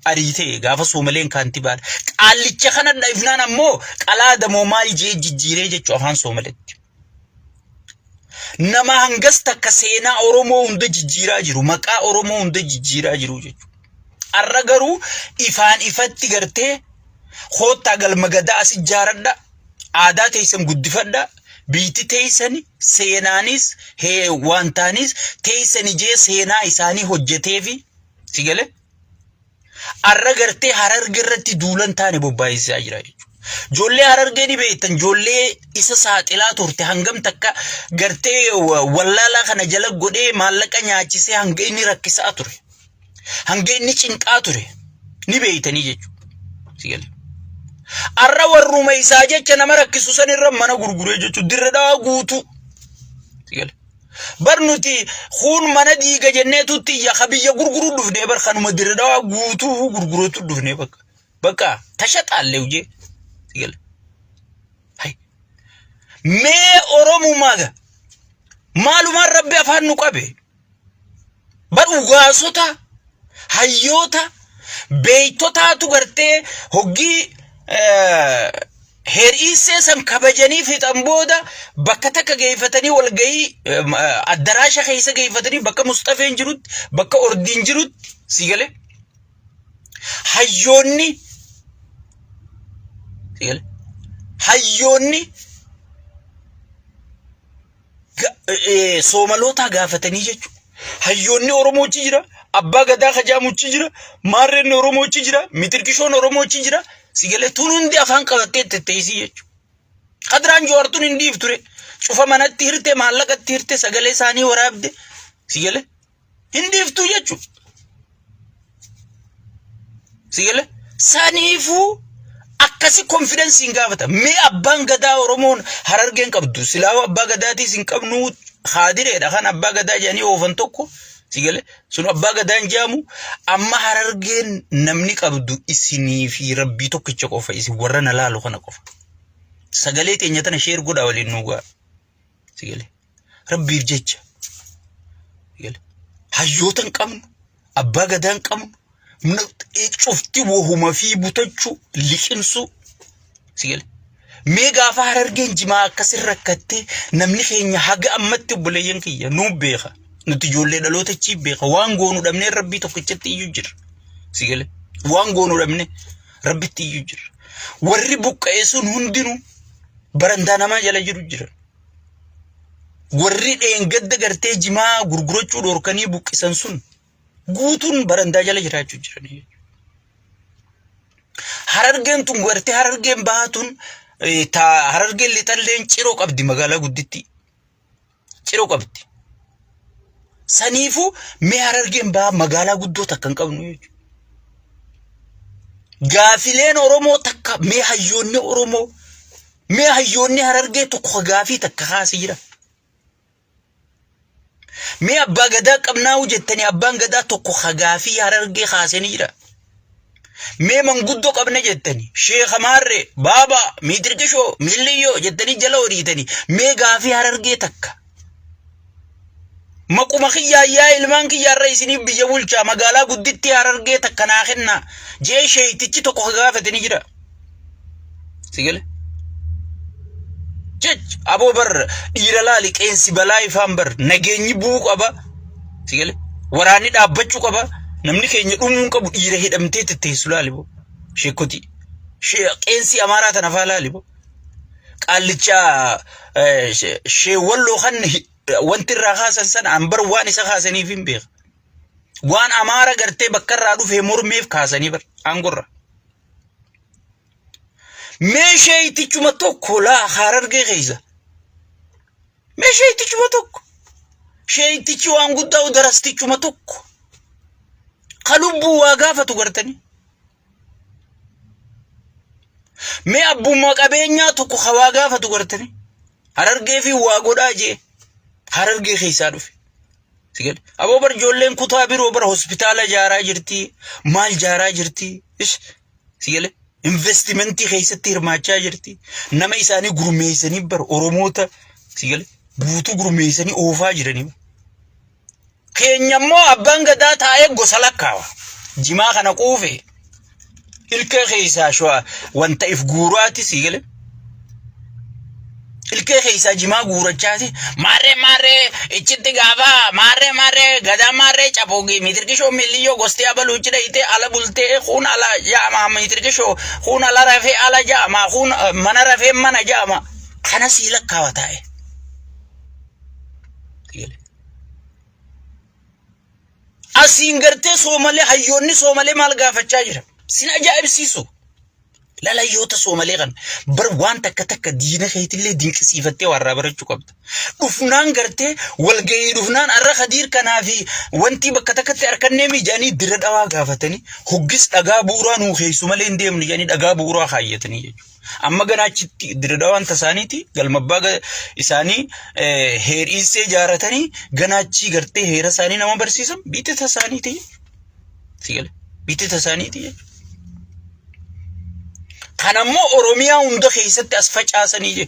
ariitee gaafa Soomaleen kaantibaadha. Qaallicha kana dhaifnaan ammoo qalaa damoo maal jee jijjiiree jechuu afaan Soomaletti. Nama hangas takka seenaa Oromoo hunda jijjiiraa jiru, maqaa Oromoo hunda jijjiiraa jiru jechuudha. Har'a garuu ifaan ifatti gartee koottaa galma gadaa as ijaaradha, aadaa teessan guddifadha, biitti teessan seenaanis wantaanis teessan ijee seenaa isaanii hojjeteefi si galee Arra gartee Hararge irratti duulan taane bobbaayessaa jira jechuudha. Ijoollee Harargee ni beektan ijoollee isa saaxilaa turte hangam takka gartee wallaalaa kana jala godhee maallaqa nyaachisee hanga inni rakkisaa ture. Hanga inni cinqaa ture ni beektanii jechuudha. Si galee. Arra warruma isaa jecha nama rakkisu san irra mana gurguree jechuudha. Dirre dhawaa guutuu. Si galee. Bar nuti kuun mana diiga jenneetutti iyya ka biyya gurguruu dhufnee bar kanuma dirre dhawaa guutuu gurguruutu dhufnee bakka. Bakka tashaxaallee hojii. Si galee. Hay. Mee Oromumaa ga maalumaan rabbi afaan nu qabe. Bar ugaasota hayyoota beektotaatu gartee hoggii her'iisee san kabajanii fixan booda bakka takka geeffatanii walgahii addaraasha keessa geeffatanii bakka Musxafeen jirutti bakka Ordiin jirutti si galee hayyoonni si galee hayyoonni Soomalootaa gaafatanii jechuudha. Hayyoonni Oromoo achi jira, Abbaa Gadaa Kajaamu achi jira, Maarreen Oromoo achi jira, Mixirqishoon Oromoo achi jira. Si galee tun hundi afaan qabattee tetteessii jechuudha. Kadiraan Jawaar tun hin dhiifture. Cufa manatti hirte, maallaqatti hirte, sagalee isaanii waraabde. Si galee hin dhiiftuu jechuudha. Si galee saniifuu akkasi konfidensiin hin gaafata. Mee abbaan gadaa Oromoon Harargeen qabdu silaa abbaa gadaatiis hin qabnu haadireedha kan abbaa gadaa jedhanii oofan tokko si galee sun abbaa gadaa hin jedhamu amma Harargeen namni qabdu isinii fi rabbii tokkicha qofa isin warra na laalu kana qofa. Sagalee teenya tana sheer godhaa waliin nuu ga'a. Si galee. Rabbiif jecha. Si galee. Hayyoota hin qabnu, abbaa gadaa hin qabnu, cufti wahuma fi butachuu, liqimsuu. Si galee. Mee gaafa Harargeen jimaa akkasin rakkattee namni keenya haga ammatti obboleeyyan kiyya nuu beeka. Nuti ijoollee dhaloota achii beeka. Waan goonu dhabnee rabbii tokkichatti iyyuu jira. Si galee. Waan goonu dhabnee rabbitti iyyuu jira. Warri buqqa'e sun hundinuu barandaa namaa jala jiru jiran. Warri dheengadda gartee jimaa gurgurachuu dhorkanii buqqisan sun guutuun barandaa jala jiraachuu jiran. Harargeen tun gartee harargeen bahaa tun harargeen lixalleen ciroo qabdi magaalaa gudditti. Ciroo qabdi. Saniifuu mee harargeen bahaa magaalaa guddoo takka hin qabnu jechuudha. Gaafileen Oromoo takka mee hayyoonni Oromoo mee hayyoonni Harargee tokko gaafii takka kaase jira. Mee abbaa gadaa qabnaa'u jettanii abbaan gadaa tokko ka gaafii Harargee kaase ni jira. Mee manguddoo qabna jettanii sheeka maarree baabaa miitirqishoo miilliyyoo jettanii jala horiitanii mee gaafii Harargee takka. Maquma kiyyaa yaa ilmaan kiyyaarra isiniif biyya bulchaa magaalaa guddittii Harargee takka naa kennaa jee sheeytichi tokko ka gaafate ni jira. Si gale? Jech aboo bar dhiira laali qeensi balaa ifaan bar nageenyi bu'uu qaba. Si gale? Waraanni dhaabbachuu qaba. Namni keenya dhumuu hin qabu dhiira hidhamtee tetteessu laali boo. Sheekkotii. Qeensi Amaaraa tana faa laali boo. Qaallicha sheewwalloo kan wanti irraa kaasan sana an bar waan isa kaasaniif hin beeka. Waan Amaara gartee bakka irraa dhufee mormeef kaasanii bar aangorra. Mee sheeytichuma tokko laa Harargee keessa. Mee sheeytichuma tokko. Sheeytichi waan guddaa darastichuma tokko. Ka lubbuu waa gaafatu gartanii. Mee abbummaa qabeenyaa tokko ka waa gaafatu gartanii. Harargee fi waa godhaa jee. Harargee keessaa dhufe. Si gale. Aboo bar ijoolleen kutaa biroo bara hospitaala ijaaraa jirti. Maal ijaaraa jirti? Ish. Si gale. Investimentii keessatti hirmaachaa jirti. Nama isaanii gurmeessanii bar Oromoota si gale guutuu gurmeessanii oofaa jiranii. Keenya immoo abbaan gadaa taa'ee gosa lakkaawa. Jimaa kana quufe ilkee keessaa shua wanta if guuraati sii gale. Ilkee keessaa jimaa guurachaati maarree maarree ichitti gaafa maarree maarree gadaa maarree caboogii mitirkishoo milliyyoo gostee abaluu ichi dhayitee ala bultee kuun ala jaama mitirkishoo kuun ala rafee ala jaama kuun mana rafee mana jaama kana sii lakkaawa taa'e. Asiin gartee Soomalee hayyoonni Soomalee maal gaafachaa jira? Sin ajaa'ibsiisu. Laala hayyoota Soomalee kana bar waan takka takka diina keetillee dinqisiifattee warraa barachuu qabda. Dhufnaan gartee walgahii dhufnaan arra Khadiir kanaa fi wanti bakka takkatti harkannee mijaanii dira dhawaa gaafatanii hoggis dhagaa bu'uuraa nuu keessu malee hin deemnu jedhanii dhagaa bu'uuraa kaayyatanii jechuudha. Amma ganaa achitti Dirredawaan tasaaniiti galmabbaa isaanii heeriisee jaaratanii ganaa achii gartee heera isaanii nama barsiisan biitti tasaaniiti. Si gale biitti tasaaniiti jechuudha. Kanammoo Oromiyaa hunda keessatti as facaasanii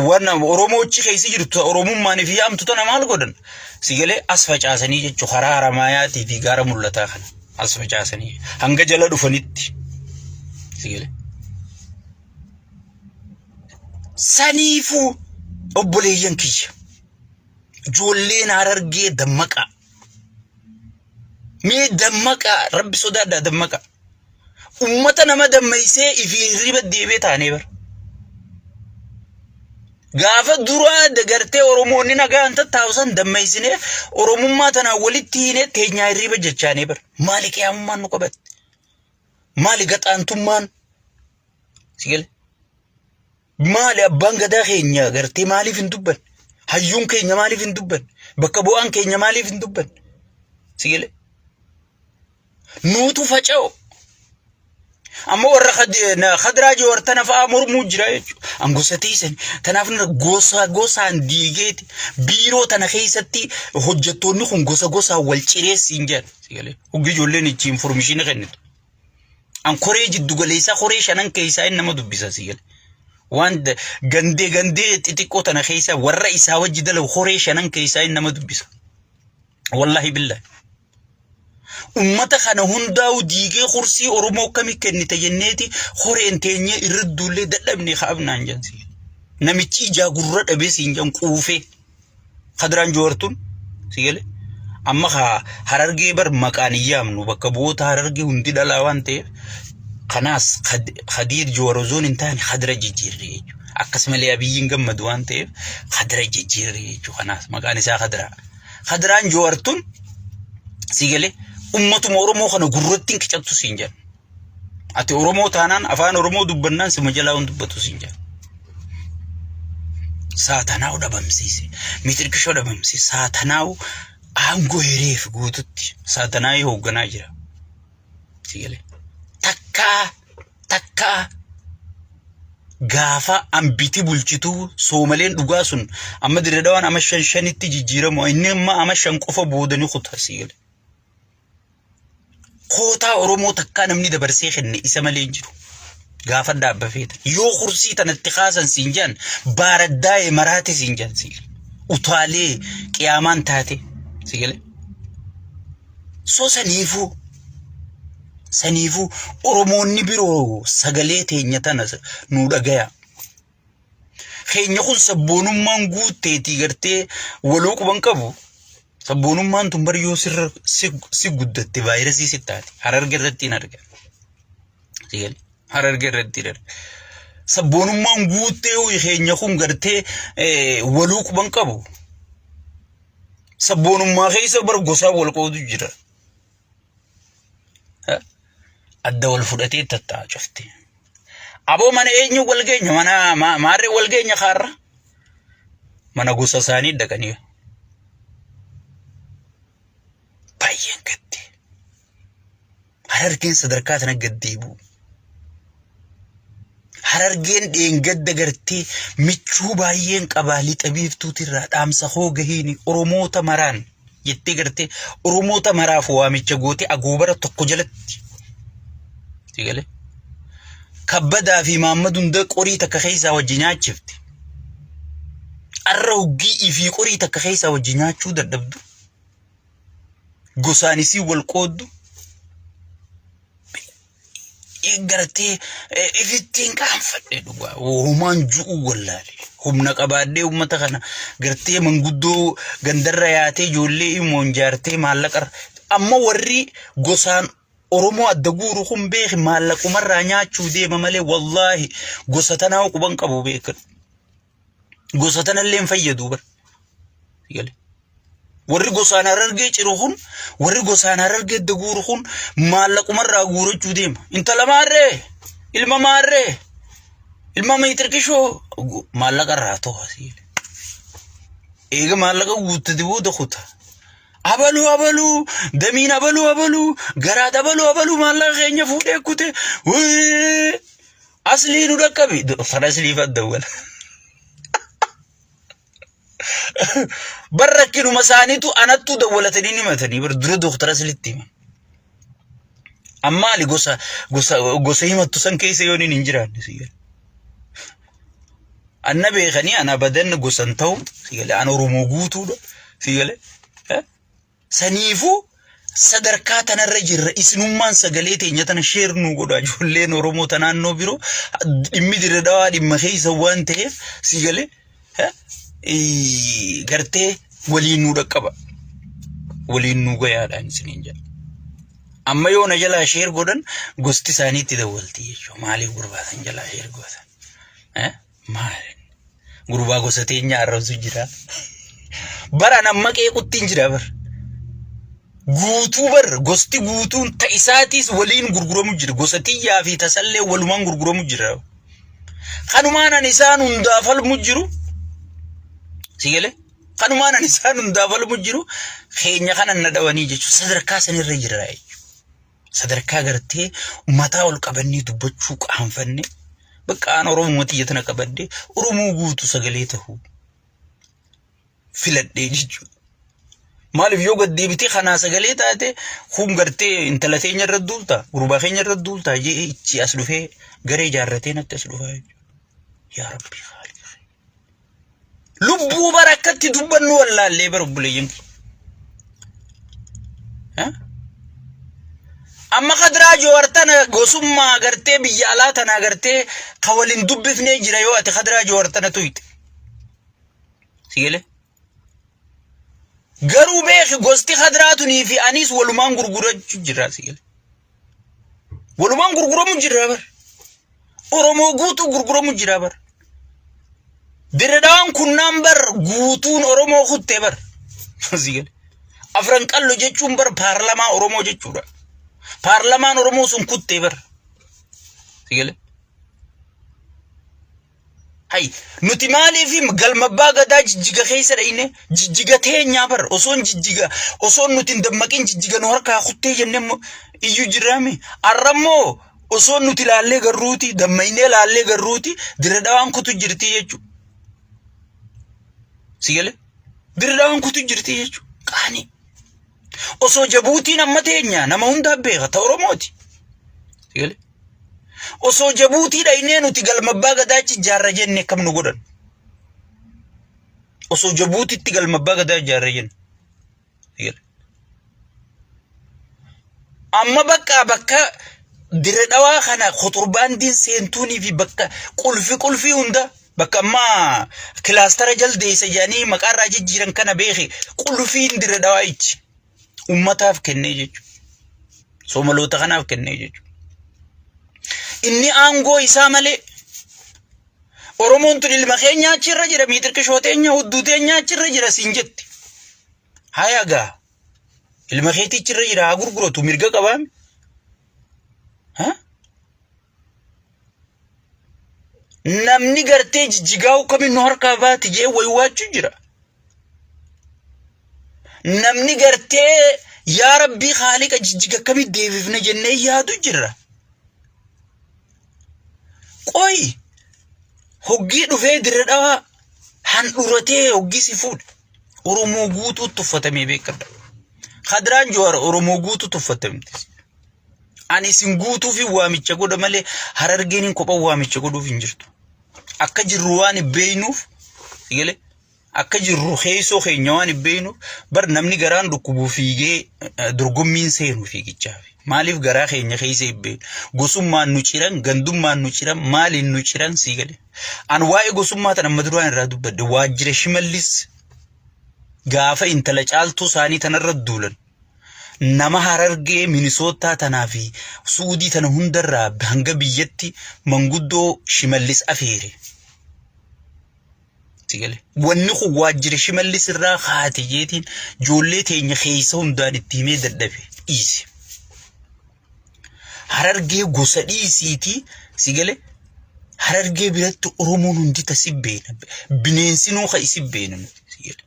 waan Oromoochi keessa jirtu Oromummaan fi yaamtu tana maal godhan? Si galee as facaasanii jechuudha karaa Haramaayaatii fi gaara mul'ataa kana. as facaasanii hanga jala dhufanitti si galee. Saniifuu obboleeyyan kiyya ijoolleen Harargee dammaqaa. Mee dammaqaa rabbi sodaadhaa dammaqaa. Ummata nama dammaysee ifi hirriba deebee taanee bara. Gaafa duraa gartee Oromoonni nagaan tattaa'u san dammaysinee Oromummaa tanaan walitti hiinee teenyaa hirriba jechaanee bara. Maali qiyaamummaan nu qabatte? Maali gaxaantummaan? Si gale? Maali abbaan gadaa keenya gartee maaliif hin dubbanne? Hayyuun keenya maaliif hin dubbanne? Bakka bu'aan keenya maaliif hin dubbanne? Si gale? Nuutu faca'u. Amma warra khadraa joowar tana fa'aa mormuu jira jechuudha. An gosa teessan tanaaf gosa gosaan diigeeti biiroo tana keessatti hojjettoonni kun gosa gosaan wal cireessiin jedhan. Sigalee hoggi ijoolleen ichi informishiina kennitu. An koree jiddu galeessaa koree shanan keessaa inni nama dubbisa sigalee. Waan gandee gandee xixiqqoo tana keessa warra isaa wajji dalagu koree shanan keessaa inni nama dubbisa. Wallaahi billahi. Ummata kana hundaa'u diigee kursii Oromoo akkami kennite jenneeti horeen teenyee irra duullee dadhabne kaabnaan jensi. Namichi ijaa gurra dhabee siin jedhan quufee. Kadiraan Jowartuun si gale. Amma kaa Harargee bar maqaan hin yaamnu bakka bu'oota Harargee hundi dhalaa waan ta'eef kanaas Kadiir Jowar osoo hin taane Kadira jijjiirre jechuudha. Akkasumallee Abiyyiin gammadu waan ta'eef Kadira jijjiirre jechuudha. Kanaas maqaan isaa Kadiraa. Kadiraan Joowar tun sii galee ummatuma Oromoo kana gurratti hin qicattu siin jedha. Ati Oromoo taanaan afaan Oromoo dubbannaan sima jalaa hin dubbatu siin jedha. Saatanaa'u dhabamsiise. Mitirkishoo dhabamsiise. Saatanaa'u aangoo hireef guututti saatanaa'ii hoogganaa jira. Sii galee. Takkaa takkaa gaafa ambiti bulchituu soomaleen dhugaa sun amma dirre dhawaan ama shan shanitti jijjiiramu inni amma ama shan qofa booda ni kuta sii gale. Kootaa Oromoo takkaa namni dabarsee kenne isa malee hin jiru. Gaafa dhaabba feetan. Yoo kursii tanatti kaasan siin jedhan baaraddaa'e maraate siin jedhan sii gale. Utaalee qiyaamaan taate sii gale. So saniifuu saniifuu Oromoonni biroo sagalee teenya tana nuu dhagaya. Keenya kun sabboonummaan guutteetii gartee waluu quban qabu. Sabboonummaan tun bar yoo sirra si guddatte vaayirasii si taate Hararge irratti hin argan. Hararge irratti hin argan. Sabboonummaan guuttee keenya kun gartee waluu quban qabu. Sabboonummaa keessa bar gosaa wal qoodu jira. Adda wal fudhatee tatta'a cufti. Aboo mana eenyu wal geenya mana maarree wal geenya kaarra. Mana gosa isaanii dhaqanii. Baay'een gadde. Harargeen sadarkaa tana gad deebi'u. Harargeen dheengadda gartee michuu baay'een qabaa lixa biiftuutirraa dhaamsa koo gahiini Oromoota maraan jettee gartee Oromoota maraaf waamicha gootee agoobara tokko jalatti. Si galee? Kabbadaa fi Maammad hunda qorii takka keessaa wajji nyaachifte. Arra hoggii ifii qorii takka keessaa wajji nyaachuu dadhabdu. Gosaan isii wal qooddu. Gartee ifittiin qaanfadhe dhugaa homaan ju'uu wallaale. Humna qabaadhee uummata kana gartee manguddoo gandarra yaatee ijoollee imoon jaartee maallaqa amma warri gosaan Oromoo adda guuru kun beeki maallaqumarraa nyaachuu deema malee wallaahi gosa tanaa quban qabu beekan. Gosa tanallee hin fayyadu bar. Galee. Warri gosaan harargee ciru kun warri gosaan harargee adda guuru kun maallaqumarraa guurachuu deema. Intala maarree ilma maarree ilma miitirkishoo maallaqarraa to'a siile. Eega maallaqa guuttate booda kuta. Abaluu abaluu damiin abaluu abaluu garaad abaluu abaluu maallaqa keenya fuudhee kute. Wee! Aslii nu dhaqqabi. Kan aslii fadda wala. Bar rakkinuma isaaniitu anattuu dawwalatanii ni himatanii bar dura dooktara aslitti himan. Ammaali gosa gosa gosa himattu san keessa yoon hin jiraanne si gale. Anna beekanii ana badan gosa hin ta'u si gale an Oromoo guutuudha si gale. Saniifuu sadarkaa tanarra jirra isinummaan sagalee teenya tana sheer nuu godha ijoolleen Oromoo ta naannoo biroo dhimmi dirre dhawaa dhimma keessa waan ta'eef si galee gartee waliin nuu dhaqqaba waliin nuu gayaadhaan isiniin jedha. Amma yoo na jalaa sheer godhan gosti isaanii itti dawwalti jechuudha. Maaliif gurbaa san jalaa sheer gootan? Maali? Gurbaa gosa teenya arrabsu jira. Bara namma qeequtti hin jira bar. Guutuu bar gosti guutuun ta isaatiis waliin gurguramu jira. Gosa tiyyaa fi tasallee walumaan gurguramu jira. Kanumaan ani isaan hundaa falmu jiru. Si galee? Kanumaan ani isaan hundaa falmu jiru keenya kana na dhawanii jechuudha. Sadarkaa sanirra jira jechuudha. Sadarkaa gartee mataa ol qabannee dubbachuu qaanfannee bakka aan Oromoo tiyya tana qabadhee Oromoo guutuu sagalee ta'uu filadhee jechuudha. Maaliif yoo gad deebitee kanaa sagalee taate kun gartee intala teenya irra duulta gurbaa keenya irra duulta jee ichi as dhufee garee ijaarratee natti as dhufaa jechuudha. Yaa Rabbi haali. Lubbuu bara akkatti dubbannu wallaallee bara obboleeyyan keenya. Amma kadiraa joowar tana gosummaa gartee biyya alaa tana gartee ka waliin dubbifnee jira yoo ati kadiraa joowar tana tuyte. Si galee? Garuu beeki gosti kadiraa tunii fi anis walumaan gurgurachuu jira si galee. Walumaan gurguramu jira bar. Oromoo guutuu gurguramu jira bar. Dirredawaan kunnaan bar guutuun Oromoo kuttee bar. Si galee. Afran qallo jechuun bar paarlamaa Oromoo jechuudha. Paarlamaan Oromoo sun kuttee bar. Si galee. Hay nuti maaliif galma abbaa gadaa jijjiga keessa dhayne jijjiga teenyaa bar osoon jijjiga osoon nuti hin dammaqin jijjiga nu harkaa kuttee jennee immoo iyyuu jirraami arrammoo osoon nuti laallee garruuti dammaynee laallee garruuti dirre dhawaan kutu jirti jechuudha. Si galee dirre dhawaan kutu jirti jechuudha qaanii. Osoo jabuutiin amma teenya nama hundaa beeka ta Oromooti. Si galee. Osoo Jabuutii dhaynee nuti galma abbaa gadaachi ijaarra jenne akkam nu godhan? Osoo Jabuutitti galma abbaa gadaa ijaarra jenne. Amma bakka bakka dire dhawaa kana kotorbaandiin seentuunii fi bakka qulfi qulfii hunda bakka amma kilaastara jaldeessa jedhanii maqaarraa jijjiiran kana beeki qulfiin dire dhawaa ichi ummataaf kennee jechuudha. Soomaloota kanaaf kennee jechuudha. Inni aangoo isaa malee Oromoon tun ilma keenya achirra jira miixirqishoo teenya hudduu teenya achirra jira siin jetti. Haya gaa ilma keetii achirra jira haa gurguratu mirga qabaame. Ha? Namni gartee jijjigaa kamiin nu harkaa baati jee waywaachuu jira. Namni gartee yaa rabbii haaliqa jijjiga akkamitti deebifna jennee yaadu jirra. Qoyi hoggii dhufee dirre dhawaa handhuratee hoggii si fuudhe. Oromoo guutuu tuffatamee beekadha. Kadiraan Jawaar Oromoo guutuu tuffatamte. Ani isin guutuuf waamicha godha malee Harargeen kophaa waamicha godhuuf hin jirtu. Akka jirru waan hin beeknuuf galee akka jirru keessoo keenya waan hin beeknuuf bar namni garaan dhukkubu fiigee dorgommiin seenu fiigichaaf. Maaliif garaa keenya keessa hin beeknu? Gosummaan nu ciran, gandummaan nu ciran, maaliin nu ciran sii galee. An waa'ee gosummaa tan amma duraan irraa dubbadhe waajjira Shimallis gaafa intala caaltuu isaanii tanarra duulan nama Harargee Minisootaa tanaa fi Suudii tana hundarraa hanga biyyatti manguddoo Shimallis afeere. Si galee? Wanni kun waajjira Shimallis irraa kaate jeetiin ijoollee teenya keessa hundaan itti himee dadhabe dhiise. Harargee gosa dhiisiitii si galee Harargee biratti Oromoon hundi tasi beena. Bineensinuu ka isi beena nuti si galee.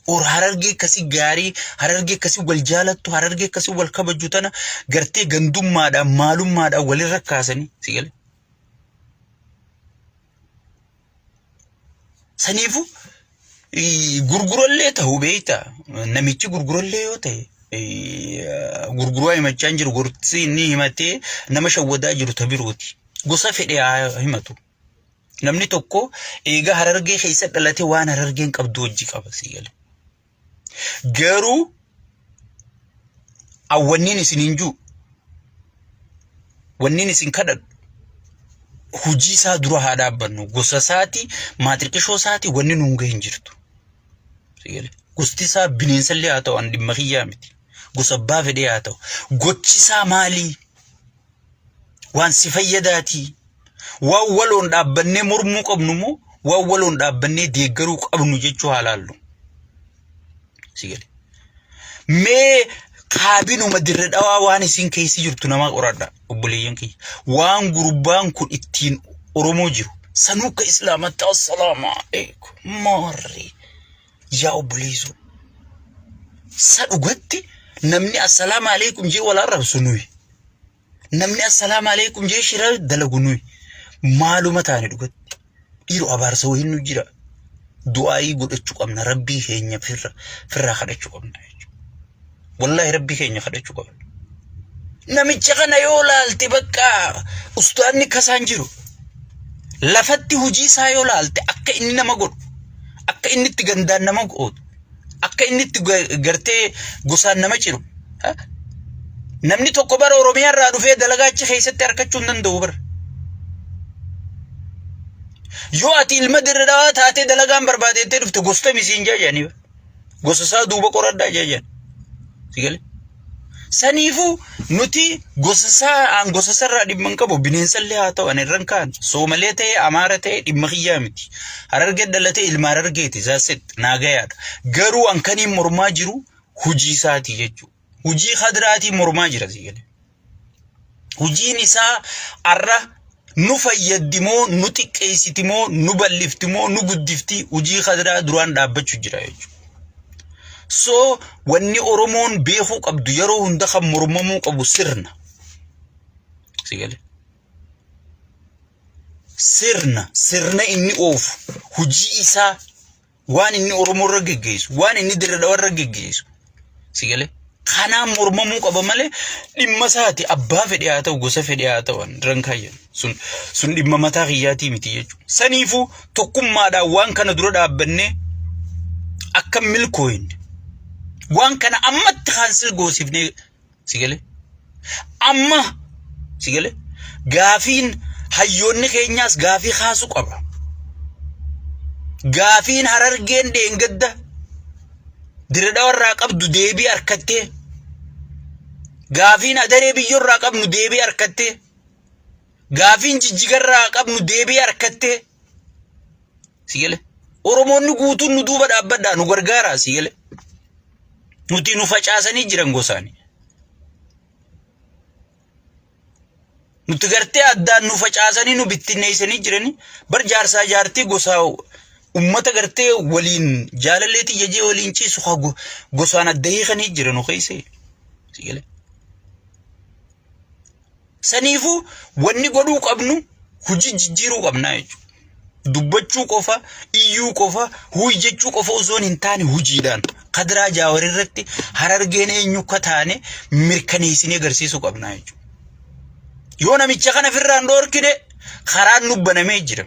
Or Harargee akkasi gaarii, Harargee akkasi wal jaalattu, Harargee akkasi wal kabaju tana gartee gandummaadhaan maalummaadhaan walirra kaasanii si galee. Saniifuu gurgurallee ta'u beekta namichi gurgurallee yoo ta'e gurguraa himachaa hin jiru gorsi inni himatee nama shawwadaa jiru ta birooti. Gosa fedhe haa himatu. Namni tokko eega Harargee keessa dhalate waan Harargeen qabdu wajji qaba sii gale. Garuu awwanniin isin hin jiru wanniin isin kadhadhu hujii isaa dura haa dhaabbannu gosa isaati maatirqishoo isaati wanni nuun gahe hin jirtu. Sii gale. Gosti isaa bineensallee haa ta'u an dhimma kiyyaa miti. Gosa abbaa fedhee haa ta'u. Gochi isaa maalii? Waan si fayyadaatii? Waan waloon dhaabbannee mormuu qabnu moo waan waloon dhaabbannee deeggaruu qabnu jechuu haa laallu. Si gale. Mee kaabinuma dirre dhawaa waan isin keessa jirtu nama qoradha obboleeyyan kiyya. Waan gurbaan kun ittiin Oromoo jiru sanuu akka islaamatti assalaamu alaikum maarree yaa obboleessoo. Sa dhugatti namni assalaamu alaikum jee wal arrabsu nuyi. Namni assalaamu alaikum jee shira dalagu nuyi. Maaluma taane dhugatti. Dhiiroo abaarsa wayiin nu jira. Du'aayii godhachuu qabna. Rabbii keenya firra firraa kadhachuu qabna jechuudha. Wallaahi rabbii keenya kadhachuu qabna. Namicha kana yoo laalte bakka ustaanni kasaan jiru. Lafatti hojii isaa yoo laalte akka inni nama godhu, akka inni itti gandaan nama godhu, akka inni itti gartee gosaan nama ciru. Ha? Namni tokko bara Oromiyaa irraa dhufee dalagaa achi keessatti argachuu hin danda'u bara. Yoo ati ilma dirre dhawaa taatee dalagaan barbaadeettee dhufte gosta misiin jaajanii bara. Gosa isaa duuba qoradhaa jajan. Si galee? Saniifuu nuti gosa isaa aan gosa isaarraa dhimma hin qabu bineensallee haa ta'u ani irra hin kaa'an. Soomalee ta'e Amaara ta'e dhimma kiyyaa miti. Harargee dhalatee ilma Harargeeti zaaset naagayaadha. Garuu an kaniin mormaa jiru hujii isaati jechuudha. Hujii kadiraatii mormaa jira si galee. Hujiin isaa arra nu fayyaddi moo nu xiqqeessiti moo nu bal'ifti moo nu guddifti hujii kadiraa duraan dhaabbachuu jira jechuudha. So wanni Oromoon beekuu qabdu yeroo hunda kan mormamuu qabu sirna. Si galee. Sirna sirna inni oofu hujii isaa waan inni Oromoo irra geggeessu, waan inni dirra dhawa irra geggeessu. Si galee? Kanaan mormamuu qaba malee dhimma isaati abbaa fedhe haa ta'u gosa fedhe haa ta'u irra hin kaayyan. Sun sun dhimma mataa kiyyaatii miti jechuudha. Saniifuu tokkummaadhaan waan kana dura dhaabbannee akka milkooyne waan kana ammatti kaansil goosifnee si galee? Amma si galee? Gaafiin hayyoonni keenyaas gaafii kaasu qaba. Gaafiin Harargeen dheengadda Diredhawa irraa qabdu deebii harkattee gaafiin Adaree biyyoo irraa qabnu deebii harkattee gaafiin Jijjiga irraa qabnu deebii harkattee si galee Oromoonni guutuun nu duuba dhaabbadhaa nu gargaaraa si galee nuti nu facaasanii jiran gosaani. Nuti gartee addaan nu facaasanii nu bittinneessanii jiranii bar jaarsaa jaartii gosaa ummata gartee waliin jaalallee tiyya jee waliin ciisu haa gosaan adda hiikanii jira nu keessa. Si galee? Saniifuu wanni godhuu qabnu Hojii jijjiiruu qabnaa jechuudha. Dubbachuu qofa, iyyuu qofa, huyi jechuu qofa osoo hin taane hojiidhaan Kadiraa Jaawar irratti Harargeen eenyu akka taane mirkaneessinee agarsiisuu qabnaa jechuudha. Yoo namicha kana ofirraa hin dhoorkine karaan nu banamee jira.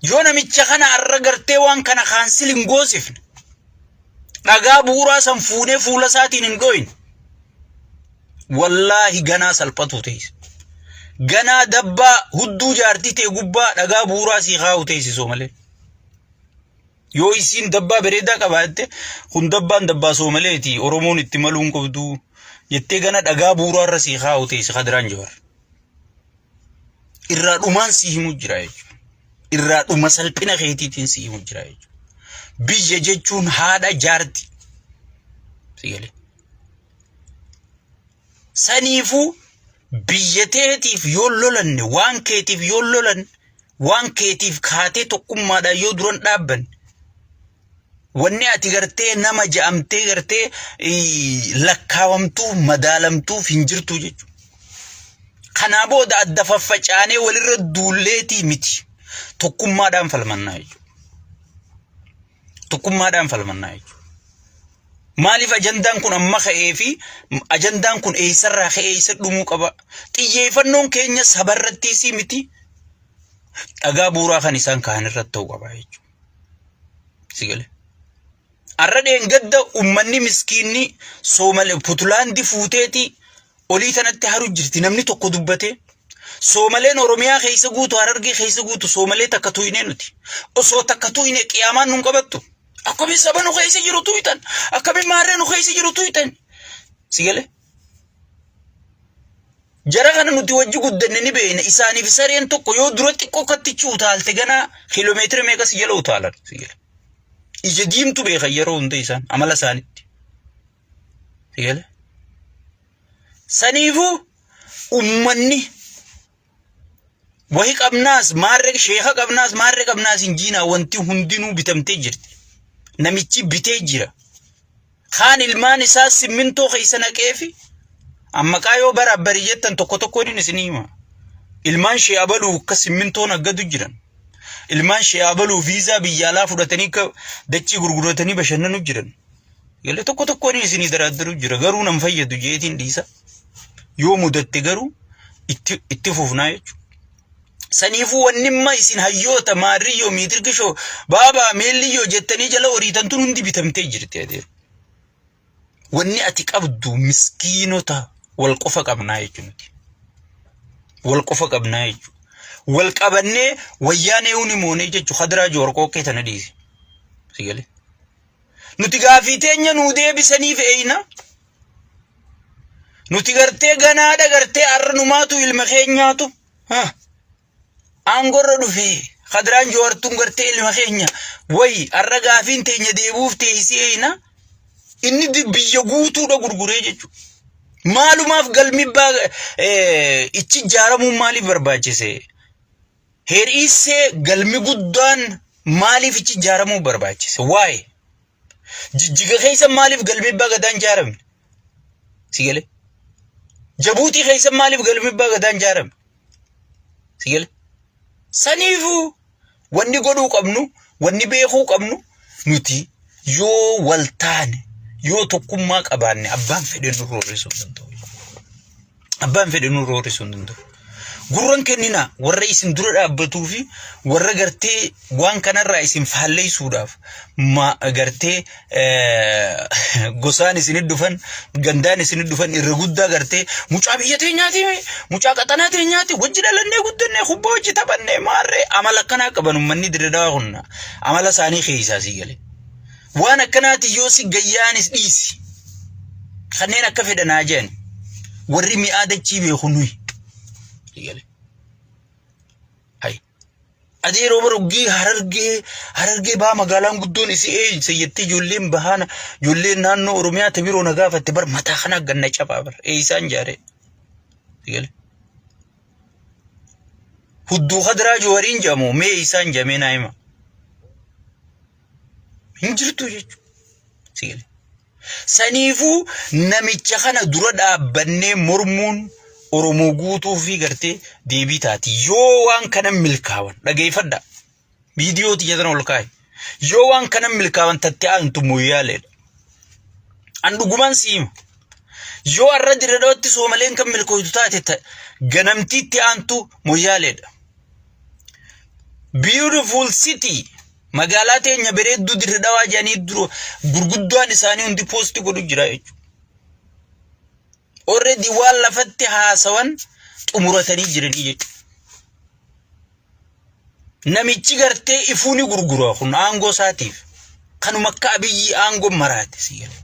Yoo namicha kana har'a gartee waan kana kaansil hin goosifne dhagaa bu'uuraa san fuunee fuula isaatiin hin dhooyne wallaahi ganaa salphatu teessa. Ganaa dabbaa hudduu jaartii ta'e gubbaa dhagaa bu'uuraa sii kaa'u teessisoo malee. Yoo isiin dabbaa bareedaa qabaatte kun dabbaan dabbaa soomaleeti Oromoon itti maluu hin qabdu jettee gana dhagaa bu'uuraa irra sii kaa'u teessi kadiraan jawar. Irraa dhumaan sii himu jira jechuudha. Irraa dhuma salphina keetiitiin sii himu jira jechuudha. Biyya jechuun haadha jaarti. Si galee. Saniifuu biyya teetiif yoo lolanne waan keetiif yoo lolanne waan keetiif kaatee tokkummaadhaan yoo duran dhaabbanne wanni ati gartee nama ja'amtee gartee lakkaawamtuuf madaalamtuuf hin jirtu jechuudha. Kanaa booda adda faffacaanee walirra duulleetii miti. Tokkummaadhaan falmannaa jechuudha. Tokkummaadhaan falmannaa jechuudha. Maaliif ajandaan kun amma ka'ee fi ajandaan kun eessarraa ka'ee eessa dhumuu qaba? Xiyyeeffannoon keenya sabarrattiis miti. Dhagaa bu'uuraa kan isaan ka'an irratti ta'uu qaba jechuudha. Si galee? Arra dheengadda ummanni miskiinni Soomale Putulaandi fuuteeti olii tanatti haru jirti namni tokko dubbatee. Soomaleen Oromiyaa keessa guutu Harargee keessa guutu Soomalee takka tuqnee nuti. Osoo takka tuqne qiyaamaan nun qabattu. Akkamiin saba nu keessa jiru tuqxan? Akkamiin maarree nu keessa jiru tuqxan? Si galee? Jara kana nuti wajji guddanne ni beekna. Isaaniif sareen tokko yoo dura xiqqoo kattichi utaalte ganaa kiiloomeetira meeqa si jala utaalan. Si gala. Ija diimtu beekan yeroo hunda isaan amala isaanitti. Si gala. Saniifuu ummanni wahi qabnaas maarree sheeka qabnaas maarree qabnaas hin jiinaa wanti hundinuu bitamtee jirti. Namichi bitee jira. Kaan ilmaan isaa simmintoo keessa naqeefi ammaqaa yoo bara bari jettan tokko tokkoon inni isinii hima. Ilmaan shee abaluu akka simmintoon aggadu jiran. Ilmaan shee abaluu viizaa biyya alaa fudhatanii akka dachii gurguratanii bashannanu jiran. Galee tokko tokkoon inni isinii daraaddaru jira garuu nan fayyadu jeetiin dhiisa. Yoo mudatte garuu itti fufnaa jechuudha. Saniifuu wanni imma isin hayyoota maarriyyoo miitirkishoo baabaa meelliyyoo jettanii jala horiitan tun hundi bitamtee jirti adeero. Wanni ati qabdu miskiinota wal qofa qabnaa jechuun nuti. Wal qofa qabnaa jechuudha. Wal qabannee wayyaanee huni moonee jechuudha. Kadiraa Joowar qooqqee tana dhiisi. Si galee. Nuti gaafii teenya nuu deebisaniif eeyna. Nuti gartee ganaadha gartee arra numaatu ilma keenyaatu aangorra dhufee kadiraan jawartuun gartee ilma keenya wayi arra gaafiin teenya deebi'uuf teessee eeyna. Inni biyya guutuudha gurguree jechuudha. Maalumaaf galmi ichi ijaaramuun maaliif barbaachise? Heeriissee galmi guddaan maaliif ichi ijaaramuu barbaachise? Waa'ee Jijjiga keessa maaliif galmi abbaa gadaa hin ijaaramne? Si galee? Jabuutii keessa maaliif galmi abbaa gadaa hin ijaaramne? Si galee? Saniifuu wanni godhuu qabnu, wanni beekuu qabnu nuti yoo wal taane, yoo tokkummaa qabaanne abbaan fedhe nu roorrisuu hin danda'u. Abbaan fedhe nu roorrisuu hin danda'u. Gurran kenninaa warra isin dura dhaabbatuu fi warra gartee waan kanarraa isin faalleessuudhaaf gartee gosaan isin dhufan gandaan isin dhufan irra guddaa gartee mucaa biyya teenyaati mucaa qaxanaa teenyaati wajji dhalannee guddannee kubbaa wajji taphannee maarree amala akkanaa qaban uummanni dirre dawaa kun amala isaanii keessaa sii gale. Waan akkanaati yoo si gayyaanis dhiisi. Kanneen akka fedhanaa jedhan warri mi'aa dachii beeku nuyi. Hay. Adeeroo bara uggii harargee harargee baa magaalaan guddoon isii eeyse jettee ijoolleen bahaana ijoolleen naannoo Oromiyaa ta biroo na gaafatte bar mataa kana ganna caphaa bar eeysaan jaaree. Hudduu kadiraa joowariin jedhamu mee eeysaan jedhamee naa hima. Hin jirtu jechuudha. Si galee. Saniifuu namicha kana dura dhaabbannee mormuun Oromoo guutuu fi gartee deebii taati. Yoo waan kana milkaawan dhageeffadha. Viidiyoo tiyya tana ol kaa'i. Yoo waan kana milkaawan tattee aantu moyyaaleedha. An dhugumaan si hima. Yoo har'a dirre dhawatti soomaleen kan milkooytu taate ganamtiitti aantu moyyaaleedha. Beautiful city magaalaa teenya bareedduu dirre dhawaa jedhanii dura gurguddaan isaanii hundi poosti godhu jira jechuudha. Already waan lafatti haasawan xumuratanii jiranii jechuudha. Namichi gartee ifuu ni gurgura kun aangoo isaatiif. Kanuma akka Abiyyi aangoo maraate si gale.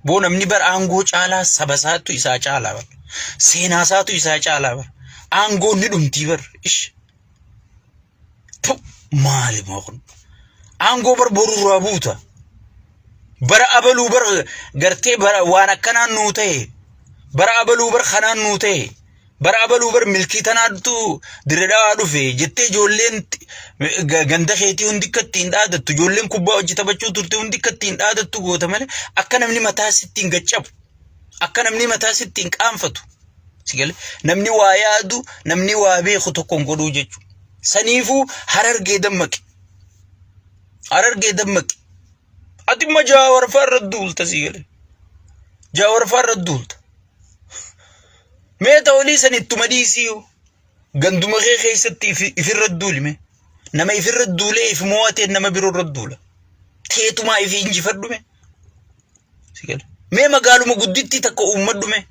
Boo namni bar aangoo caalaa saba isaatu isaa caalaa bar. Seenaa isaatu isaa caalaa bar. Aangoo ni dhumtii bar. Ish. Tu maali moo kun? Aangoo bar borurraa buuta. Bara abaluu bar gartee bara waan akkanaan nuu ta'e. Bara abaluu bar kanaan nuu ta'e. Bara abaluu bar milkii tanaatu dirre dhawaa dhufe jettee ijoolleen ganda keetii hundi akka ittiin dhaadattu ijoolleen kubbaa hojii taphachuu turte hundi akka ittiin dhaadattu goota malee akka namni mataa sitti hin gaccabu akka namni mataa sitti hin qaanfatu si galee namni waa yaadu namni waa beeku tokko hin godhuu jechuudha. Saniifuu harargee dammaqi. Harargee dammaqi. Ati immoo jaawarfaa irra duulta si galee. Jaawarfaa irra duulta. Mee ta olii san ittuma dhiisii ganduma kee keessatti ifirra duuli mee. Nama ifirra duulee if mo'atee nama biroo irra duula. Teetumaa ifi injifadhu mee. Si galee. Mee magaaluma guddittii takka uummadhu mee.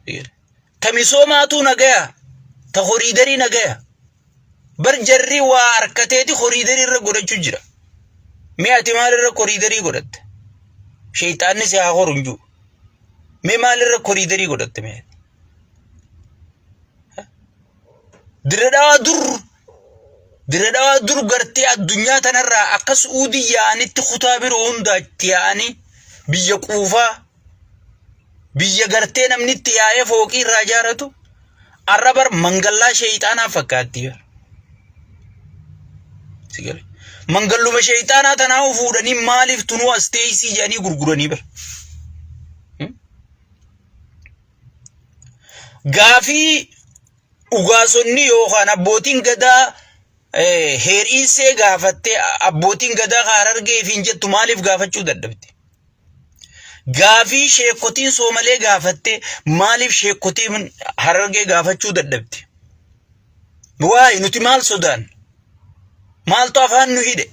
Si galee. Ta misoomaatu nagaya. Ta horiidarii nagaya. Bar jarri waa harkateeti horiidarii irra godhachuu jira. Mee ati maalirra koriidarii godhatte? Sheeyxaanni si haa horu hin jiru. Mee maalirra koriidarii godhatte mee ati? Dirre dhawaa dur dirre dhawaa dur gartee addunyaa tanarraa akka Su'uudii yaa'anitti kutaa biroo hundaatti yaa'anii biyya quufaa biyya gartee namni itti yaa'ee fooqii irraa ijaaratu arra bar mangallaa sheeyxaanaa fakkaatti bar. Si gale? Mangalluma sheeyxaanaa tanaa fuudhanii maaliif tunuu as teessii jedhanii gurguranii bar. Gaafii ugaasonni yookaan abbootiin gadaa heeriisee gaafattee abbootiin gadaa Harargee fi hin jettu maaliif gaafachuu dadhabde? Gaafii sheekotiin Soomalee gaafattee maaliif sheekotiin Harargee gaafachuu dadhabde? Waa'ee nuti maal sodaan? Maaltu afaan nu hidhe?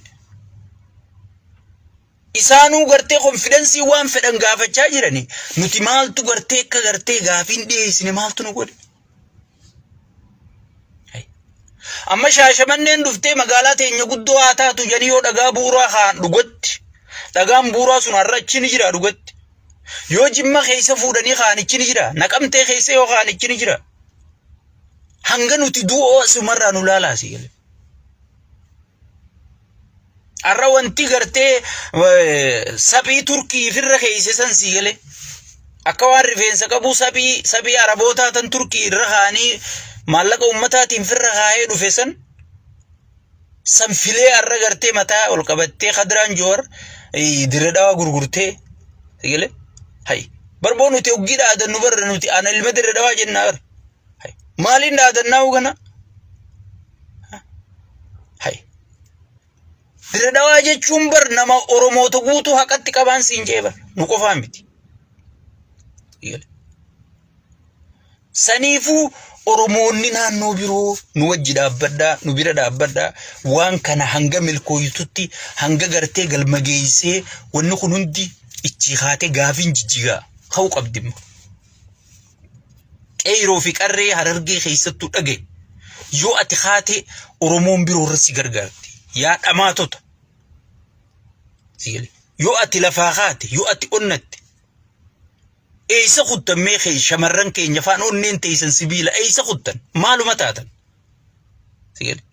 Isaanuu gartee konfidensii waan fedhan gaafachaa jirani. Nuti maaltu gartee akka gartee gaafiin dhiyeessine maaltu nu godhe? Amma shaashamanneen dhuftee magaalaa teenya guddoo haa taatu jedhanii yoo dhagaa bu'uuraa kaa'an dhugatti. Dhagaan bu'uuraa sun har'a achi ni jira dhugatti. Yoo jimma keessa fuudhanii kaa'an achi ni jira. Naqamtee keessa yoo kaa'an achi ni jira. Hanga nuti du'oo asumarraa nu laalaa si galee. Har'a wanti gartee saphii Turkii ifirra keeyse san sii galee. Akka waan rifeensa qabuu saphii saphii Arabootaa tan Turkii irra kaa'anii maallaqa ummataatiin firra kaa'ee dhufe san san filee har'a gartee mataa ol qabattee Kadiraan Joowar dirre dhawaa gurgurtee sii galee. Hay barboo nuti hoggii dhaadannu barra nuti ana ilma dirre dhawaa jennaa bara. Hay maaliin dhaadannaa kana? Hay. Dirre dhawaa jechuun bar nama Oromoota guutuu haqatti qabaan siin jee bar nu qofaa miti. Saniifuu Oromoonni naannoo biroo nu wajji dhaabbadhaa nu bira dhaabbadhaa waan kana hanga milkooytutti hanga gartee galma geessee wanni kun hundi ichi kaatee gaafiin jijjigaa ka'uu qabdi immoo. Qeeyroo fi qarree harargee keessattuu dhagaye. Yoo ati kaate Oromoon biroo irra si gargaarti. Yaa dhamaatota. Si galee. Yoo ati lafaa kaate, yoo ati onnatte. Eessa kuttan mee kee shamarran keenya faan onneen teessan sibiila eessa kuttan? Maaluma taatan? Si galee.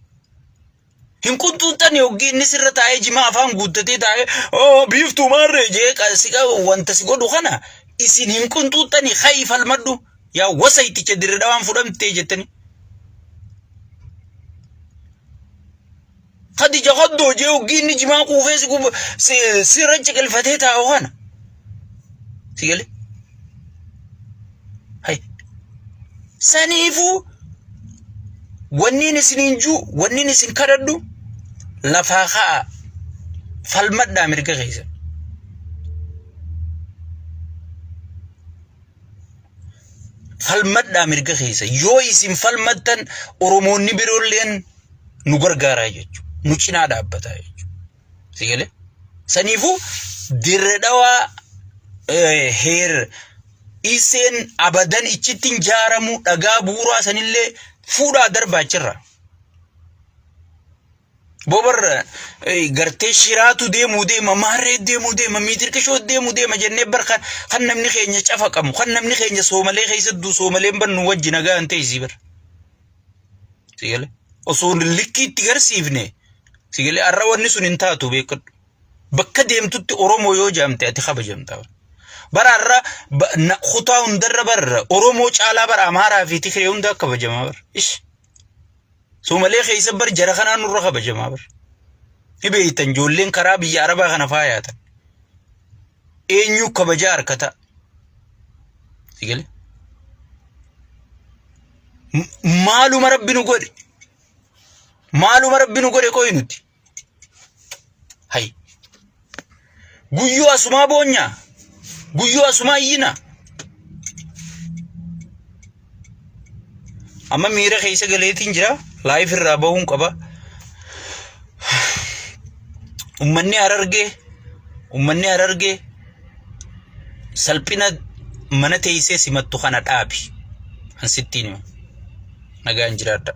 Hin qunxuuxxani hoggii inni sirra taa'ee jimaa afaan guuttatee taa'ee oo biiftuu maarree jee si qabu wanta si godhu kana isin hin qunxuuxxani ka'i falmadhu yaa wasa itticha dirre dhawaan fudhamtee jettani. Khadija kaddoo jee hoggii inni jimaa quufee si guba sirra ciqilfatee taa'u kana. Si galee? Saniifuu wanniin isiniin juu wanniin isin kadhadhu lafaa ka'a falmadhaa mirga keessa. Falmadhaa mirga keessa. Yoo isin falmattan Oromoonni biroolleen nu gargaaraa jechuudha. Nu cinaa dhaabbataa jechuudha. Si galee? Saniifuu dirre dhawaa heer iseen abadan ichitti hin jaaramu dhagaa bu'uuraa sanillee fuudhaa darbaa achirra. Bobar gartee shiraatu deemuu deema maarree deemuu deema miitirqishoo deemuu deema jennee bar kan kan namni keenya cafaqamu kan namni keenya soomalee keessattuu soomaleen bar nu wajji nagaa hin ta'isii bar. Si galee? Osoo likkii itti garsiifne si galee har'a wanni sun hin taatu beekadhu. Bakka deemtutti Oromoo yoo jaamte ati kabajamta. Bara har'a kutaa hundarra barra Oromoo caalaa bara Amaaraa fi Tigree hundaa kabajamaa bara. Ish. Soomalee keessa bar jara kanaan nurra kabajamaa bar. Ni beektan ijoolleen karaa biyya Arabaa kana faayaatan. Eenyu kabajaa harkata. Si galee? Maaluma rabbi nu godhe? Maaluma rabbi nu godhe qoyi nuti? Hay. Guyyoo asumaa boonyaa? Guyyoo asumaa iyyinaa? Amma miira keessa galeetiin jira. Laayif irraa bahuun qaba. Ummanni Harargee ummanni Harargee salphina mana teessee simattu kana dhaabi. An sittiin hima. Nagaan jiraadha.